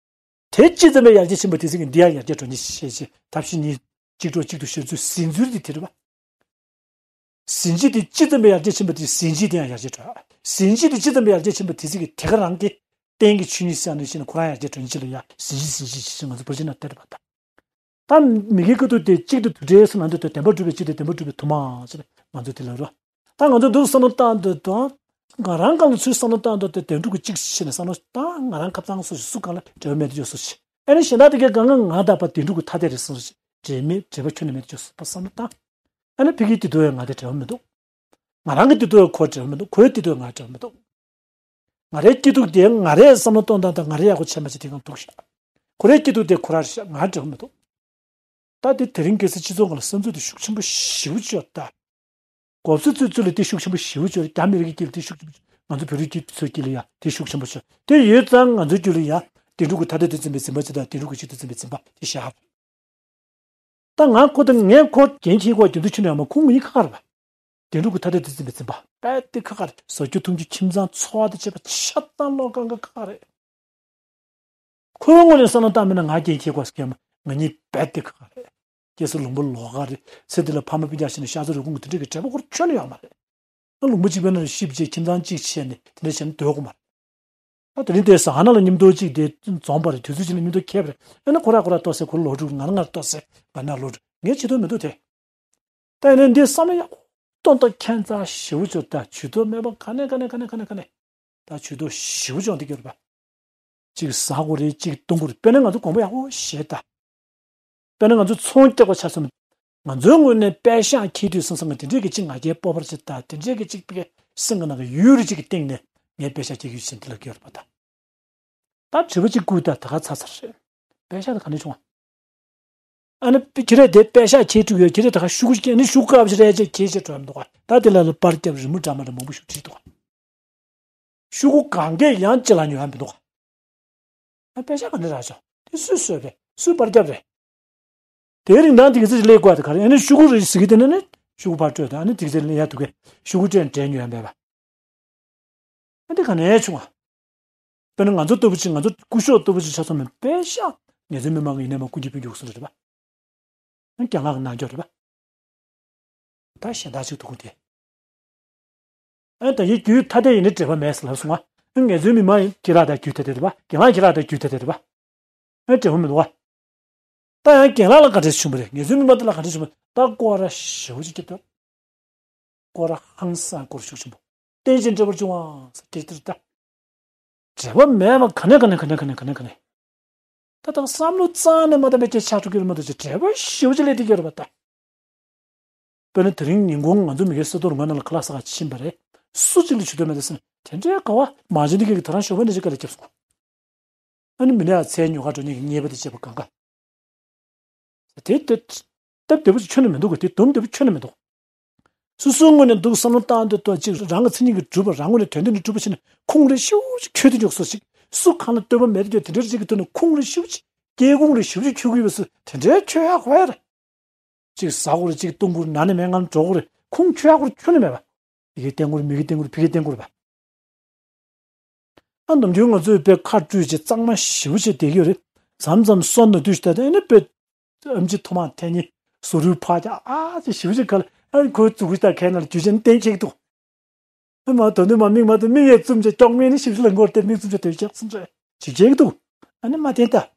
དེ་ཇི་ཙམ་པའི་ཡར་རྒྱས་ཕྱིན་པ་དེ་ཙམ་གྱིས་འདི་ཡང་ཡར་རྒྱས་འགྲོ་ནི་ཞེས་བྱས། ཐབས་ཤེས་གཉིས་གཅིག་གྲོགས་གཅིག་ཏུ་བྱེད་ཚུལ་ཟིན་ཚུལ་དེ་དེ་རེད་པ། ཟིན་བྱེད་དེ་ཇི་ཙམ་པའི་ཡར་རྒྱས་ཕྱིན་པ་དེ་ཟིན་བྱེད་དེ་ཡང་ཡར་རྒྱས་འགྲོ། ཟིན་བྱེད་དེ་ཇི་ཙམ་པའི་ཡར་རྒྱས་ཕྱིན་པ་དེ་ཙམ་གྱིས་དེ་ག་རང་གི་རྟེན་གྱི་ཆོས་ཉིད་ཟེར་ནས་བཤད་ན་ཁོ་རང་ཡར་རྒྱས་འགྲོ་ནི་ཅི་ལ་ཡ་ཟིན་བྱེད་ཟིན་བྱེད་ཅེས་ང་ཚོ་བར་ཆད་ན་དེ་རེད་པ་ད། ད་མི་དགེ་དཀའ་ཐུབ་དེ་གཅིག་ཏུ་དུར་ཁྲོད་སུ་ལ་འདོད་དེ་བདེན་པར་གྲུབ་པའི་ཕྱིར་ཏེ། བདེན་པར་གྲུབ་པའི་དུ་མ་ཟེར་ནས་ང་ཚོས་དེ་ལ་རོ། ད་ང་ཚོས་འདུག་བསམ་བློ་བཏང་འདོད་དང་། ང་རང་གང་ལ་ཚུར་བསམ་བློ་བཏང་འདོད་དེ་དོན་གྲུབ་ཀྱི་གཅིག་བྱས་ནས་བསམ་བློ་བཏང་། ང་རང་ཁ་ཚང་སོ་སོ་སུ་གང་ལ་འབྲེལ་བ་མེད་དུ་ཡོད་སོ་ཞིག་ཨ་ནི་གཞན་དག་དེ་གའི་གང་ག་ང་དག་པ་བདེན་གྲུབ་ཀྱི་ཐ་དད་རེད་སོ་ཞིག་འབྲེལ་མེད་འབྲེལ་བ་ཁྱོན་ནས་མེད་དུ་ཡོད་སོ་བསམ་བློ་བཏང་། ཨ་ནི་ཕ་གིའི་དེ་དོན་ང་དེ་འབྲེལ་བ་མི་འདུག་ང་རང་གི་དེ་དོན་ཁོ་འབྲེལ་བ་མི་འདུག་ཁོའི་དེ་དོན་ང་འབྲེལ་བ་མི་འདུག་ང་རའི་སྐྱིད་སྡུག་དེ་ང་རས་བསམ་བློ་གཏོང་སྟངས་དང་ང་རས་ཡག་པོ་བྱས་མ་བྱས་དེ་གང་འདུག་ཤག་ཁོ་རའི་སྐྱིད་སྡུག་དེ་ཁོ་ར་རེད་ཤག་ང་འབྲེལ་བ་མི་འདུག་ད་དེ་དེ་རིང་ཁ་སང་སྤྱི་ཚོགས་ནང་ལ་བསམ་ཚུལ་དེ་ཤུགས་ཆེན་པོ་ཞེ་པོ་ཅིག་ཡོད་ད། གོ་ཚོད་ཚོད་ཚོད་ལ་དེ་ཤུགས་ཆེན་པོ་ཞེ་པོ་ཅིག་ཡོད། རྒྱ་མི་རིགས་དཀྱིལ་ལ་དེ་ཤུགས་ཆེན་པོ་ཅིག་ང་ཚོ་བོད་རིགས་དཀྱིལ་ཚོའི་དཀྱིལ་ལ་ཡ་དེ་ཤུགས་ཆེན་པོ་ཅིག་དེ་ཡོད་ཙང་ང་ཚོའི་རྒྱུད་ལ་ཡ་དེ་འགྲོ་གི་ཐ་དད་དུ་འཛིན་པའི་འཛིན་པ་ཅིག་དང་དེ་འགྲོ་གི་གཅིག་ཏུ་འཛིན་པའི་འཛིན་པ་དེ་བཞག་ད་ང་ཁོ་དང་ངས་ཁོ་རྒྱན་ཁྱེར་ཁོ་རྒྱུ་མཚན་ཆུ་ནས་ཡང་མ་ཁོང་གཉིས་ཁ་ཁ་རེད་པ། དེ་འགྲོ་གི་ཐ་དད་དུ་འཛིན་པའི་འཛིན་པ་དཔེ་དེ་ཁ་ཁ་རེད། བཟའ་རྒྱུ་འཐུང་རྒྱུ་ཁྱིམ་ཚང་འཚོ་བ་དེ་བྱེད་པ་ཆ་ཚང་ལོག་གང་ག་ཁ་ཁ་རེད། ཁོའི་ངོས་ནས་བསམ་བློ་བཏང་མིན་ན་ང་རྒྱན་ཁྱེར་དགོས་ཟེར་མཁན་མ་ང་གཉིས་རྦད་དེ་ཁ་ཁ་རེད། སྐྱེས་སུ་ལུང་པ་ལོགས་ཀ་རེད། ཚེ་འདི་ལ་ཕ་མ་སྤུན་ཀྱག་ཤི་ནས་ཤ་ཚ་རུས་ཁུངས་ཀྱི་དེ་འདྲ་གི་འབྲེལ་བ་ཁོར་ཁྱོན་ནས་ཡོད་མ་རེད། ང་ལུང་པ་གཅིག་པའི་ནང་ལ་ཤི་བྱས་ཁྱིམ་ཚང་གཅིག་བྱས་ནས་དེ་འདྲ་བྱས་ནས་སྡོད་དགོས་མ་རེད། ད་དེ་རིང་དེ་ཟ་ཁང་ནང་ལ་མཉམ་དུ་གཅིག་དེ་འཛོམས་པ་རེད། དུས་ཚོད་གཅིག་ལ་མཉམ་དུ་འཁེལ་བ་རེད། ཨ་ནི་ཁོ་ར་ཁོ་ར་ལྟོས་ཟེར་ཁོ་ལོག་འགྲོ། ང་རང་ང་རང་ལྟོས་ཟེར་ང་ནང་ལོག་འགྲོ། ངས་བྱེད་ཐུབ་མི་འདུག་དེ། ད་ཡིན་ནའི་འདི་བསམ་བློ་ཡག་པོ་གཏོང་སྟངས་ཁྱད་མཚར་ཞེ་པོ་ཅིག་ཡོད་ད། ཇུས་གཏོགས་མེད་པ་ག་ནས་ག་ནས་ག་ནས་ག་ནས་ག་ནས་ད་ཇུས་གཏོགས་ཞེ་པོ་ཅིག་ཡོང་བསྡད་ཀྱི་ཡོད་རེད་པ། གཅིག་ཟ་དགོས་རེད། གཅིག་གཏོང་དགོས་རེད། དཔེར་ན་ང་ཚོ་དགོངས་པ་ཡག་པོ་བཞེས་ད། དཔེར་ན་ང་ཚོ་ཚོང་རྒྱག་པ་ཆ་མཚོན། ང་ཚོའི་ངོས་ནས་པད་ཤག་འཁྱེར་དུས་སང་སང་ང་དེ་འདྲས་ཀྱི་གཅིག་ང་རྒྱལ་སྤོབས་པ་ཅིག་ད། དེ་འདྲས་ཀྱི་གཅིག་པའི་སེམས་ཀྱི་ནང་གི་ཡུལ་རེ་གཅིག་གི་སྟེང་ནས་ངས་པད་ཤག་འཁྱེར་གྱི་ཡོད་ཟེར་འདི་ལབ་ཀྱི་ཡོད་རེད་པ་ད། ད་དྲི་བ་གཅིག་བསྐུར་ད་ད་ག་ཚར་ཚར་རེད། པད་ཤག་དེ་ག་ནས་བྱུང་བ། ཨ་ནི་ཁྱེད་རས་དེ་པད་ཤག་ཁྱེར་བཅུག་ཡོད། ཁྱེད་རས་ད་ག་ཤོག་གུ་ཅིག་ཨ་ནི་ཤོག་གུ་ཨབ་ཅིག་རས་ཅིག་ཁྱེར་བྱས་འགྲོ་ཡ་མི་འདུག་ག་ད་དེ་ལ་ལ་པར་རྒྱབ་རི་མོ་འདྲ་མ་འདྲ་མང་པོ་ཞིག་བྲིས་འདུག་ག་ཤོག་གུ་གང་གས་ཡང་ཅི་ལ་ཉོ་ཡ་མི་འདུག་ག་ཨ་པད་ཤག་ག་ནས་རག་ཆོག་དེ་སུས་བཟོས་པས། སུས་པར་རྒྱབ་རེད། དེའི་རིང་ནང་དེ་ག་ཚོད་ཅིག་སླེབས་དགོས་ད་ག་རེ། ཨ་ནི་ཤོག་གུ་རེ་ཟེར་གི་དེ་ནི་ནི་ཤོག་གུ་ཕར་སྤྲོད་ད། ཨ་ནི་དེ་ག་ཚོད་སླེབས་ཡ་འདུག་གས། ཤོག་གུ་སྤྲད་འབྲས་ཉོ་ཡ་མེད་པ། ཨ་འདི་ག་ནས་བྱུང་བ། དཔེར་ན་ང་ཚོ་ལྟ་བུ་ཅིག་ང་ཚོ་སྐུ་ཞབས་ལྟ་བུ་ཅིག་ཆ་ཚང་མས་པད་ཤག་ངལ་རྩོལ་མི་མང་གི་ཡིན་ནའི་མ་ཀུན་གྱིས་ཕུལ་རྒྱུ་སོ་རེད་པ། རྒྱ་ནག་གི་ནང་འཇོག་རེད་པ། ད་གཞན་དག་ཅིག་འདུག་གོ་དེ། ཨ་ད་ཡི་རྒྱུད་ཐ་དད་ཡིན་ན་འབྲེལ་བ་མེད་ཟེར་ལབ་སོང་ང་། ཨ་ངེད་ཚོའི་མི་མང་ཁྱེད་རང་དང་རྒྱུད་ཐ་དད་རེད་པ། རྒན་ལགས་ཁྱེད་རང་དང་རྒྱུད་ཐ་དད་རེད་པ། ཨ་འབྲེལ་བ་མི་འདུག་བ། ད་ཡང་རྒན་ལགས་ལ་ག་འདྲས་བྱུང་བ་རེད། ངེད་ཚོའི་མི་མང་དེ་ལ་ག་འདྲས་བྱུང་བ། ད་སྐོར་ར་ཞེ་པོ་ཅིག་བརྒྱབ་སྟེ། སྐོར་ར་ཧང་སང་སྐོར་ཤུགས་ཆེན་པོ། རྟེན་ཅིང་འབྲེལ་བར་འབྱུང་བ་ཟེར་སྐད་ཆ་དེ་རེད་ད། འབྲེལ་བ་མེད་པ་ག་ནས་ག་ནས་ག་ནས་ག་ནས་ག་ནས་ག་ནས། ད་ལྟ་བསམ་བློ་རྩ་ནས་མ་བཏང་པའི་སྐད་ཆ་འགྲོ་གི་རེད་མ་གཏོགས་ཅིག་འབྲེལ་བ་ཞེ་པོ་ཅིག་སླེབས་བསྡད་ཀྱི་རེད་པ་ད། དཔེར་ན་དེ་རིང་ཉིན་གུང་ང་ཚོ་མི་སྒེར་ས་རྡོ་རུ་ང་ནང་ལ་ཁ་ལག་ཟ་ག་ཕྱིན་པ་རེད། སུ་གཅིག་ལ་ཇུས་གཏོགས་མེད་ད་ཟེར་ན་དེ་འདྲའི་དགའ་བ་མ་བྱུང་ནི་གི་དེ་རང་ཞོགས་པ་ནས་ཅིག་དཀའ་ལས་བརྒྱབ་སོང་། ཨ་ནི་མི་ནས་ཚལ་ཉོ་ག་འགྲོ་མཁན་གྱི་ཉེས་པ་དེ་བྱས་པ་གང་ག། དེ་ལྟ་སྟབས་བདེ་པོ་ཅིག་ཁྱོན་ནས་མི་འདུག་ག། དེ་སྡུག་བདེ་པོ་ཁྱོན་ནས་མི་འདུག། སོ་སོའི་ངོས་ནས་འདུག་བསམ་བློ་བཏང་དུས་ཏོ་ཅིག་རང་གི་མཚན་ཉིད་ཀྱིས་གྲུབ་པ་རང་ངོས་ནས་དོན་དེ་ནི་གྲུབ་པ་ཕྱིན་ན་ཁུངས་རེ་ཤུགས་ཅིག་འཁྱོལ་དུ་འཇུག་སོ་ཅིག། སུ་གང་ལ་ལྟོས་པ་མེད་དུས་དེ་འདྲའི་ཅིག་གི་ཐོག་ནས་ཁུངས་རེ་ཤུགས་ཅིག་སྐྱེ་ཁུངས་རེ་ཤུགས་ཅིག་འཁྱོལ་གི་ཡོད་པ་སུ་དེ་འདྲའི་འཁྱོལ་ཡག་གོ་ཡ་རེད། ཅིག་ཟ་དགོས་རེད། ཅིག་བཏུང་དགོས་རེད། ན་ནས་མེད་ངང་འགྲོ་དགོས་རེད། ཁུངས་འཁྱོལ་ཡག་པོ་ཁྱོན་ནས་མེད་པ། ཡི་གེ་བསྟན་དགོས་རེད། མི་གེ་བསྟན་དགོས་རེད། ཕ་གི་བསྟན་དགོས་རེད་པ། ཨ་ནམ་རྒྱུན་ང་ཚོས་དཔེ་ཁ་སྤྲོད་བྱས་གཙང་མ་ཞེ་པོ་བྱས་བསྡད་ཀྱི་ཡོད་རེད། མཚམས་མཚམས་སོ་ན་དུས་ཤིག་ད་ལྟ་ཨ་ནི་དཔེ་ཨེམ་ཆི་ཐོག་མར་འཐེན་ནས་བཟོ་རུལ་ཕར་རྒྱག་ཨ་ཅེ་ཞེ་པོ་ཅིག་ག་ལ་ཨ་ནི་ཁོའི་མཛུབ་གུ་ད་ཁའི་ནང་ལ་རྒྱུ་ཆེན་བསྟན་ཆེ་གི་འདུག། ཨ་མ་དོ་ནི་མ་མིག་མ་དོ་མིག་ཡས་བཙུམ་བྱས་ཀྱོག་མེད་ནི་ཞིབ་ཞིབ་ལ་མགོར་ཏེ་མིག་བཙུམ་བྱས་དོལ་རྒྱག་བཙུམ་བྱས་ཅིག་བྱེད་ཀྱི་འདུག། ཨ་ནི་མ་བསྟན་ད།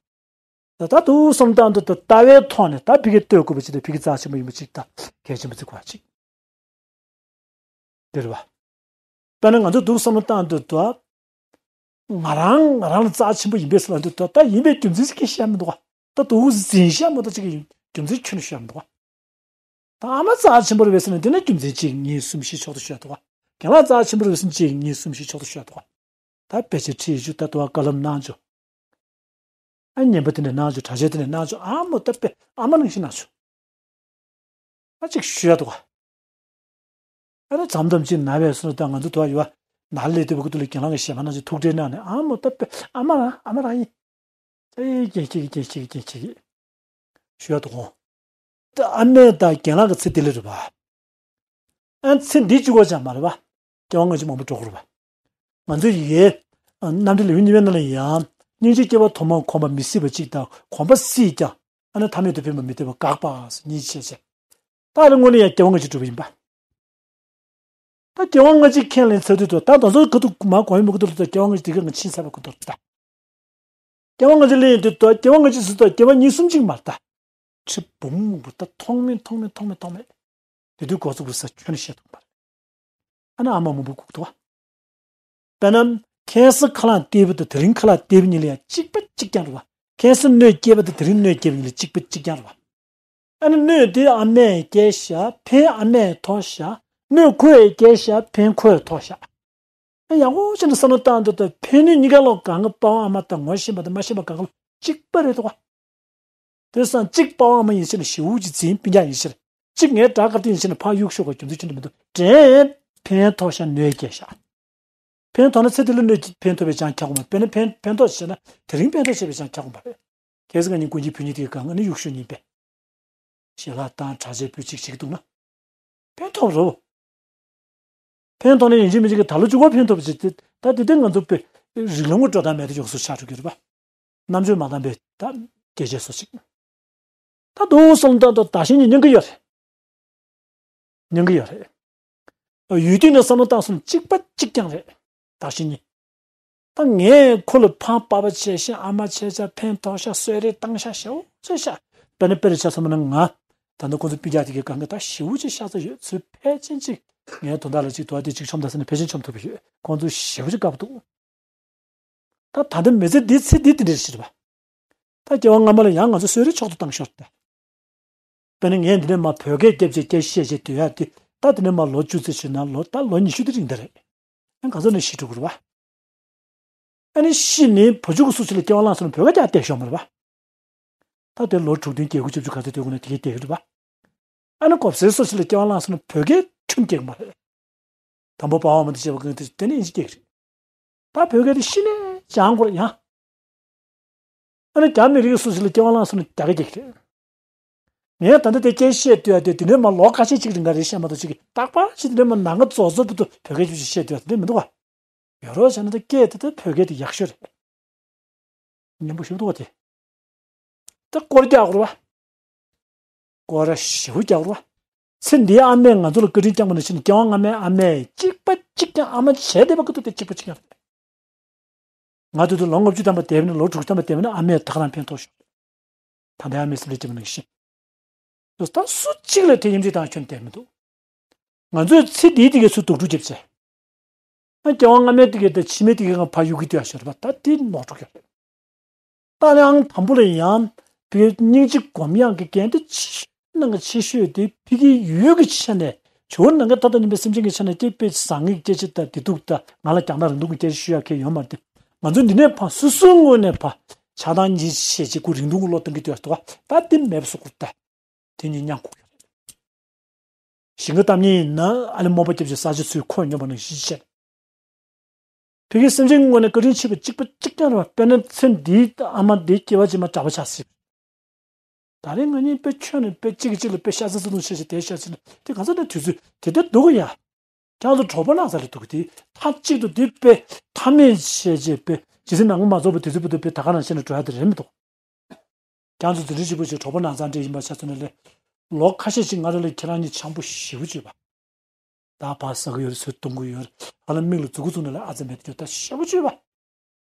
ད་ལྟ་འདུག་བསམ་སྟངས་འདི་ད་ལྟ་བའི་ཐོག་ནས་ད་ཕ་གིར་ལྟོས་དགོས་པ་ཅིག་དང་ཕ་གི་རྩ་ཆེན་པོ་ཡིན་པ་ཅིག་དང་གལ་ཆེན་པོ་བརྩི་དགོས་པ་ཅིག་དེ་རེད་བ། དཔེར་ན་ང་ཚོ་འདུག་བསམ་བློ་བཏང་དུས་ད་ང་རང་ང་རང་ལ་རྩ་ཆེན་པོ་ཡིན་པས་ཟེར་ལབ་དུས་ད་ད་ཡིན་པའི་རྒྱུ་མཚན་ཅིག་བཤད་མི་འདུག་བ། ད་འདུག་འཛིན་བཤད་མ་གཏོགས་ཅིག་གི་རྒྱུ་མཚན་ཁྱོན་ནས་བཤད་མི་འདུག་བ། ད་ཨ་མ་རྩ་ཆེན་པོ་རེད་པས་ཟེར་ན་དེ་ན་རྒྱུ་མཚན་གཅིག་གཉིས་གསུམ་བཞི་ཆོག་ཏུ་བཤད་འདུག་བ། རྒན་ལགས་རྩ་ཆེན་པོ་རེད་པས་ཟེར་ན་གཅིག་གཉིས་གསུམ་བཞི་ཆོག་ཏུ་བཤད་འདུག་བ། ད་ཕལ་ཆེར་ཁྲིད་ཞུ་ད་དུ་བ་བཀའ་སློབ་གནང་ཆོག། ཨ་ཉན་པ་དེ་ནས་གནང་ཆོག། གྲྭ་ཆས་དེ་ནས་གནང་ཆོག། ཨ་མོ་ད་དཔེ་ཨ་མ་ནང་བཞིན་གནང་ཆོག། ཨ་ཅིག་ཞུ་ཡ་འདུག་ག། ཨ་ནི་མཚམས་མཚམས་ཅིག་ན་བས་སུ་ད་ང་ཚོ་དུ་བ་ཡོད་བ་ན་ལས་དེ་བུ་གུ་དུ་ལ་གྱེན་ལངས་ཀྱི་ཞེ་མ་གནང་ཅིག་ཐུགས་ཁྲལ་གནང་ནས་ཨ་མོ་ད་དཔེ་ཨ་མ་རང་ཨ་མ་རང་ཡིན། ཨེ་ཀྱེ་ཀྱེ་ཀྱེ་ཀྱེ་ཀྱེ་ཀྱེ་ཞུ་ཡ་འདུག་ག། ད་ཨ་མས་ད་གྱེན་ལངས་ཀྱི་ཚེ་དེ་ལས་རེད་པ། ཨ་ཚེ་འདི་གཅིག་པོ་ཅང་མ་རེད་པ། སྐྱེ་བ་སྔ་ཕྱི་མང་པོ་འགྲོ་དགོས་རེད་པ། ང་ཚོ་ཡི་གེ་རྣམ་འགྲེལ་ལེའུ་གཉིས་པའི་ནང་ལ་ཡང་སྙིང་རྗེ་སྐྱེ་བ་ཐོག་མར་གོམས་པ་མི་སྲིད་པ་གཅིག་དང་གོམས་པ་སྲིད་ཀྱང་ཨ་ནི་ཐ་མལ་དུ་འཕེན་པ་མི་འཐད་པ་དགག་པ་ཟེར་གཉིས་བཤད་བྱས། ད་ཨ་ནི་དངོས་གནས་ཡང་སྐྱེ་བ་སྔ་ཕྱི་འགྲོ་བ་ཡིན་པ། ད་སྐྱེ་བ་སྔ་ཕྱི་ཁས་ལེན་ཚར་དུས་ད་ད་ང་ཚོ་ག་དུས་མ་གོ་ཡི་མི་གོ་དུས་ད་སྐྱེ་བ་སྔ་ཕྱི་དེ་ག་ང་ཕྱིན་ཚར་བ་གོ་དུས་ད། སྐྱེ་བ་སྔ་ཕྱི་ལེན་ཡོང་དུས་ད་སྐྱེ་བ་སྔ་ཕྱི་ཟེར་ད་སྐྱེ་བ་གཉིས་གསུམ་ཅིག་མ་རེད་ད། ཁྲི་འབུམ་མང་པོ་ད་ཐོགས་མེད་ཐོགས་མེད་ཐོགས་མེད་ཐོགས་མེད། དེ་དུས་འགོ་ཚུགས་པ་ས་ཁྱོན་ནས་བཤད་ཐུབ་པ་རེད། ཨ་ནི་ཨ་མ་མང་པོ་སྒུག་འདུག་བ། དཔེར་ན་ཁ་སང་ཁ་ལག་སྟེར་བ་དང་དེ་རིང་ཁ་ལག་སྟེར་བ་གཉིས་ལ་ཡང་གཅིག་པ་གཅིག་རྐྱང་རེད་བ། ཁ་སང་སྣོད་སྐྱེས་པ་དང་དེ་རིང་སྣོད་སྐྱེས་པ་གཉིས་ལ་གཅིག་པ་གཅིག་རྐྱང་རེད་བ། ཨ་ནི་སྣོད་དེ་ཨ་མས་སྐྱེས་ཤག། ཕན་ཨ་མས་ཐོགས་ཤག། སྣོད་ཁོས་སྐྱེས་ཤག། ཕན་ཁོས་ཐོགས་ཤག། ཨ་ཡག་པོ་བྱས་ནས་བསམ་བློ་བཏང་འདུག་ད་ཕན་གནོད་གཉིས་ཀ་ལོག་གང་ག་པ་ཕ་ཨ་མ་དང་ངོ་ཤེས་པ་དང་མ་ཤེས་པ་གང་ག་ལོག་གཅིག་པ་རེད་འདུག་ག། དེ་སང་གཅིག་པ་ཕ་ཨ་མ་ཡིན་ཕྱིན་ན་ཞེ་པོ་ཅིག་འཛིན་སྤུན་ཀྱག་ཡིན་ཕྱིན། གཅིག་ངའི་དགྲ་དཀར་ཏི་ཡིན་ཕྱིན་ན་ཕར་གཡུག་ཤོག་ག་རྒྱུ་མཚན་ཁྱོན་ནས་མི་འདུག། དྲན། ཕན་ཐོགས་ཤག། གནོད་སྐྱེལ་ཤག། ཕན་ཐོགས་ན་ཚེ་འདི་ལ་གནོད་ཀྱི་ཕན་ཐོགས་པའི་ཅང་ཁྱབ་ཀྱི་མ་རེད། དཔེར་ན་ཕན་ཕན་ཐོགས་བྱས་ན་དེ་རིང་ཕན་ཐོགས་བྱས་པའི་ཅང་ཁྱབ་ཀྱི་མ་རེད། གལ་སྲིད་ང་གཉིས་སྐུ་མཁྱེན་བུ་གཉིས་དེ་གང་ང་ནི་གཡུག་ཤོག་གཉིས་པས། ཞལ་ལག་བཏང་གྲྭ་ཆས་ཕུད་ཅིག་བྱེད་ཀྱི་འདུག་ན། ཕན་ཐོགས་རོ། ཕན་ཐོགས་ན་ཡིན་གཅིག་མིན་གཅིག་གི་ད་ལོ་གཅིག་པོ་ཕན་ཐོགས་པ་ཅིག་དེ་ད་དེ་དེ་ང་ཚོ་པའི་རིགས་ལམ་གྱི་འགྲོ་སྟངས་མེད་དུ་ཡོང་སུ་ཆགས་འགྲོ་གི་རེད་པ། རྣམ་དཔྱོད་མ་འདང་པའི་ད་སྐད་ཆ་སོ་ཅིག། ད་དུང་སོང་ད་དོ་ད་ཤིང་གཉིས་ཉན་གི་ཡོད་རེད། ཉན་གི་ཡོད་རེད། ཡུལ་དུས་ནས་བསམ་བློ་བཏང་སོང་གཅིག་པ་གཅིག་རྐྱང་རེད། ད་ཤིང་གཉིས། ད་ངས་ཁོ་ལ་ཕ་པ་པ་བྱས་ཤག། ཨ་མ་བྱས་ཤག། ཕན་ཐོགས་ཤག། གསོལ་རས་བཏང་ཤག། ཞེ་པོ་བྱས་ཤག། དཔེར་ན་དཔེར་ཆ་བཞག་པ་ན་ང་ད་ནི་ཁོ་ཚོ་སྤུན་ཀྱག་དེ་གའི་སྒང་ག་ད་ཞེ་པོ་ཅིག་ཤ་ཚ་ཡོད་ཚུལ་ཕལ་ཆེར་ཅིག་ངའི་དོན་དག་ལ་ཅིག་དོ་བ་དེ་ཅིག་ཆོམ་ད་ཟེར་ན་ཕལ་ཆེར་ཆོམ་ཐུབ་པ་ཡོད། ཁོང་ཚོ་ཞེ་པོ་ཅིག་དགའ་པོ་འདུག། ད་ད་ལྟ་མི་ཚེ་འདི་ཚེ་འདི་དེ་འདྲ་ཞིག་རེད་པ། ད་སྐྱེ་བ་སྔ་མ་ལ་ཡང་ང་ཚོ་གསོལ་རས་མཆོག་ཏུ་བཏང་ཤོར་ཏེ། དཔེར་ན་ངས་འདི་ནས་མར་བོད་སྐད་རྒྱབ་བྱས་སྐད་བཤད་བྱས་སྡོད་ཡ་དེ་ད་དེ་ནས་མར་ལོ་བཅུ་ཙམ་ཕྱིན་ན་ལོ་ད་ལོ་ཉི་ཤུ་དེ་རིང་འདི་རེད། ཨ་ག་ཚོད་ནས་ཤི་འགྲོ་གི་རེད་པ། ཨ་ནི་ཤི་ནས་བུ་ཆུང་གི་སུ་ཞིག་ལ་སྐྱེ་བ་བླངས་སོང་ན་བོད་སྐད་ཀྱང་བསྡད་ཤོག་མ་རེད་པ། ད་དེ་ལོ་དྲུག་བདུན་བརྒྱད་དགུ་བཅུ་བཅུ་ག་ཚོད་སྡོད་དགོས་ན་དེ་གའི་བསྡད་ཀྱི་རེད་པ། ཨ་ནི་གོ་སའི་སུ་ཞིག་ལ་སྐྱེ་བ་བླངས་སོང་ན་བོད་སྐད་ཁྲིམས་སྐྱེལ་གི་མ་རེད། དང་པོ་པ་ཕ་མ་དེ་བྱས་པ་གང་དེ་དེ་ནས་ཨིན་ཇི་སྐྱེལ་གི་རེད། ད་བོད་སྐད་དེ་ཤི་ནས་སྦྱང་དགོས་རེད་ཡང་། ཨ་ནི་རྒྱ་མི་རིགས་སུ་ཞིག་ལ་སྐྱེ་བ་བླངས་སོང་ན་རྒྱ་སྐད་སྐྱེལ་གི་རེད། ངས་ད་ལྟ་དེ་སྐད་བཤད་སྡོད་ཡ་དེ་དེ་ནས་མར་ལོ་ཁ་ཤས་ཅིག་རིང་ག་རེད་བཤད་མ་གཏོགས་ཅིག་གི་རྟག་པར་ཅིག་དེ་ནས་མར་ནང་ག་རྫོགས་རྫོགས་བུ་དུ་བོད་སྐད་ཅིག་བཤད་སྡོད་ཡ་དེ་འདྲ་མི་འདུག་ག། ཡོད་རོགས་བྱས་ན་ད་སྐད་དེ་ད་བོད་སྐད་དེ་ཡག་ཤོས་རེད། སྙན་པོ་ཞིག་འདུག་བ་དེ། ད་སྐོར་རྒྱག་དགོས་རེད་པ། སྐོར་ར་ཞེ་པོ་རྒྱག་དགོས་རེད་པ། ཚེ་འདིའི་ཨ་མས་ང་ཚོ་ལ་བཀའ་དྲིན་བསྐྱངས་པ་ནང་བཞིན་སྐྱེ་བ་སྔ་མའི་ཨ་མས་གཅིག་པ་གཅིག་རྐྱང་ཨ་མ་བྱས་བསྡད་པ་ཀུན་ཏུ་དེ་གཅིག་པ་གཅིག་རྐྱང་རེད། ང་དུས་དུ་ལོ་ལྔ་བཅུ་ཐམ་པ་བསྡད་པ་ན་ལོ་དྲུག་ཅུ་ཐམ་པ་བསྡད་པ་ན་ཨ་མས་ད་ག་རང་ཕན་ཐོགས་ཤོག་ད་ལྟའི་ཨ་མའི་སེམས་ལས་སྐྱེས་པ་ནང་བཞིན། ད་སུ་གཅིག་ལ་དེ་ཡིན་གཅིག་དང་ཁྱོན་བསྡད་མི་འདུག་ང་ཚོས་ཚེ་འདིའི་དེ་གའི་ཚུལ་དུག་སྦྲུལ་རྒྱབ་ཚེ། ཨ་སྐྱེ་བ་སྔ་མའི་དེ་གའི་དང་ཕྱི་མའི་དེ་གའི་ངང་ཕར་གཡུག་གི་སྡོད་ཡ་ཤོར་བ་ད་དེ་ནོར་འགྲོ་གི་རེད། ད་ནི་ཨང་དང་པོ་ལ་ཡང་བོད་སྙིང་རྗེ་སྒོམ་ཡག་གི་འགན་དེ་ཆེ་ཤོས་ནང་གི་ཆེ་ཤོས་དེ་ཕ་གི་ཡུལ་གྱི་ཆ་ནས་ཇོ་བོ་ནང་གི་ཐ་དང་ཉིན་པའི་སེམས་ཅན་གྱི་ཆ་ནས་སྐྱེ་དཔེ་བཟང་ངན་སྐྱེ་ཆེད་དང་བདེ་སྡུག་དང་ང་ལ་རྒྱང་ཐག་རིང་ཐུང་གི་སྐད་ཆ་ཤོད་ཡག་གི་ཡོད་མ་རེད་དེ། ང་ཚོ་འདི་ནས་ཕར་སོ་སོའི་ངོས་ནས་ཕར་ཆགས་སྡང་གཉིས་བྱས་རྗེས་ཁོ་རིང་ཐུང་གི་བློ་གཏོང་གི་སྡོད་ཡ་ད་དེ་མེད་པ་བཟོ་དགོས་ད། དེ་གཉིས་མཉམ་དགོས་ཀྱི་རེད། ཞིང་ཁ་བཏབ་མཁན་ཡིན་ན་ཨ་ལེ་རྨོངས་པ་སྐྱབས་ཀྱི་ས་ཆ་ཚུར་ཁོ་སྙོམས་པ་ནང་བཞིན་བྱས། ཕ་གི་སེམས་ཅན་ངོས་ནས་བཀའ་དྲིན་ཆེ་བ་གཅིག་པ་གཅིག་རྐྱང་རེད་བ། དཔེར་ན་ཚེ་འདིའི་ཨ་མ་འདི་སྐྱེ་བ་ཕྱི་མ་གྲྭ་པ་ཆགས་སྲིད། ད་རེས་ང་གཉིས་དཔེ་ཁྱོན་ནས་དཔེ་གཅིག་གིས་གཅིག་ལ་དཔེ་ཤ་ཚ་ཚ་ཐུང་བྱས་བྱས་བསྡད་ཤག་ཟེར་ན་དེ་ག་ཚོད་ནས་དུས་ཚོད་དེ་ལྟར་འདུག་གི་ཡ། ཁྱེད་ཚོ་གྲོགས་པོ་ནགས་ཚལ་ལ་འདུག་གི་དེ་མཐའ་གཅིག་ཏུ་དེ་དཔེ་མཐའ་མེད་བྱས་བྱས་དཔེ་ཇི་སྲིད་ནང་མ་རྫོགས་པ་དེ་ཚོ་བུ་དུ་དཔེ་ད་ག་ནང་བཤད་ན་འགྲོ་ཡ་དེ་རེད་མི་འདུག་ཁྱེད་ཚོ་འཛིན་གྲྭ་གཅིག་པུ་ཞིག་གྲོགས་པོ་ནགས་ཚལ་འདྲ་ཡིན་པ་ཆ་མཚོན་ན་ལས། ལོ་ཁ་ཤས་ཤིག་ང་རང་ལ་ཁྱེད་རང་གཉིས་འཆམ་པོ་ཞེ་པོ་བྱོས་པ། ད་བག་ཟ་གི་ཡོད་རེད་ཚུར་གཏོང་གི་ཡོད་རེད་ཧ་ལམ་མིག་ལ་མཛུ་གུ་བཙུགས་ན་ལས་ཨ་ཙི་མེད་དུ་ད་ཞེ་པོ་བྱོས་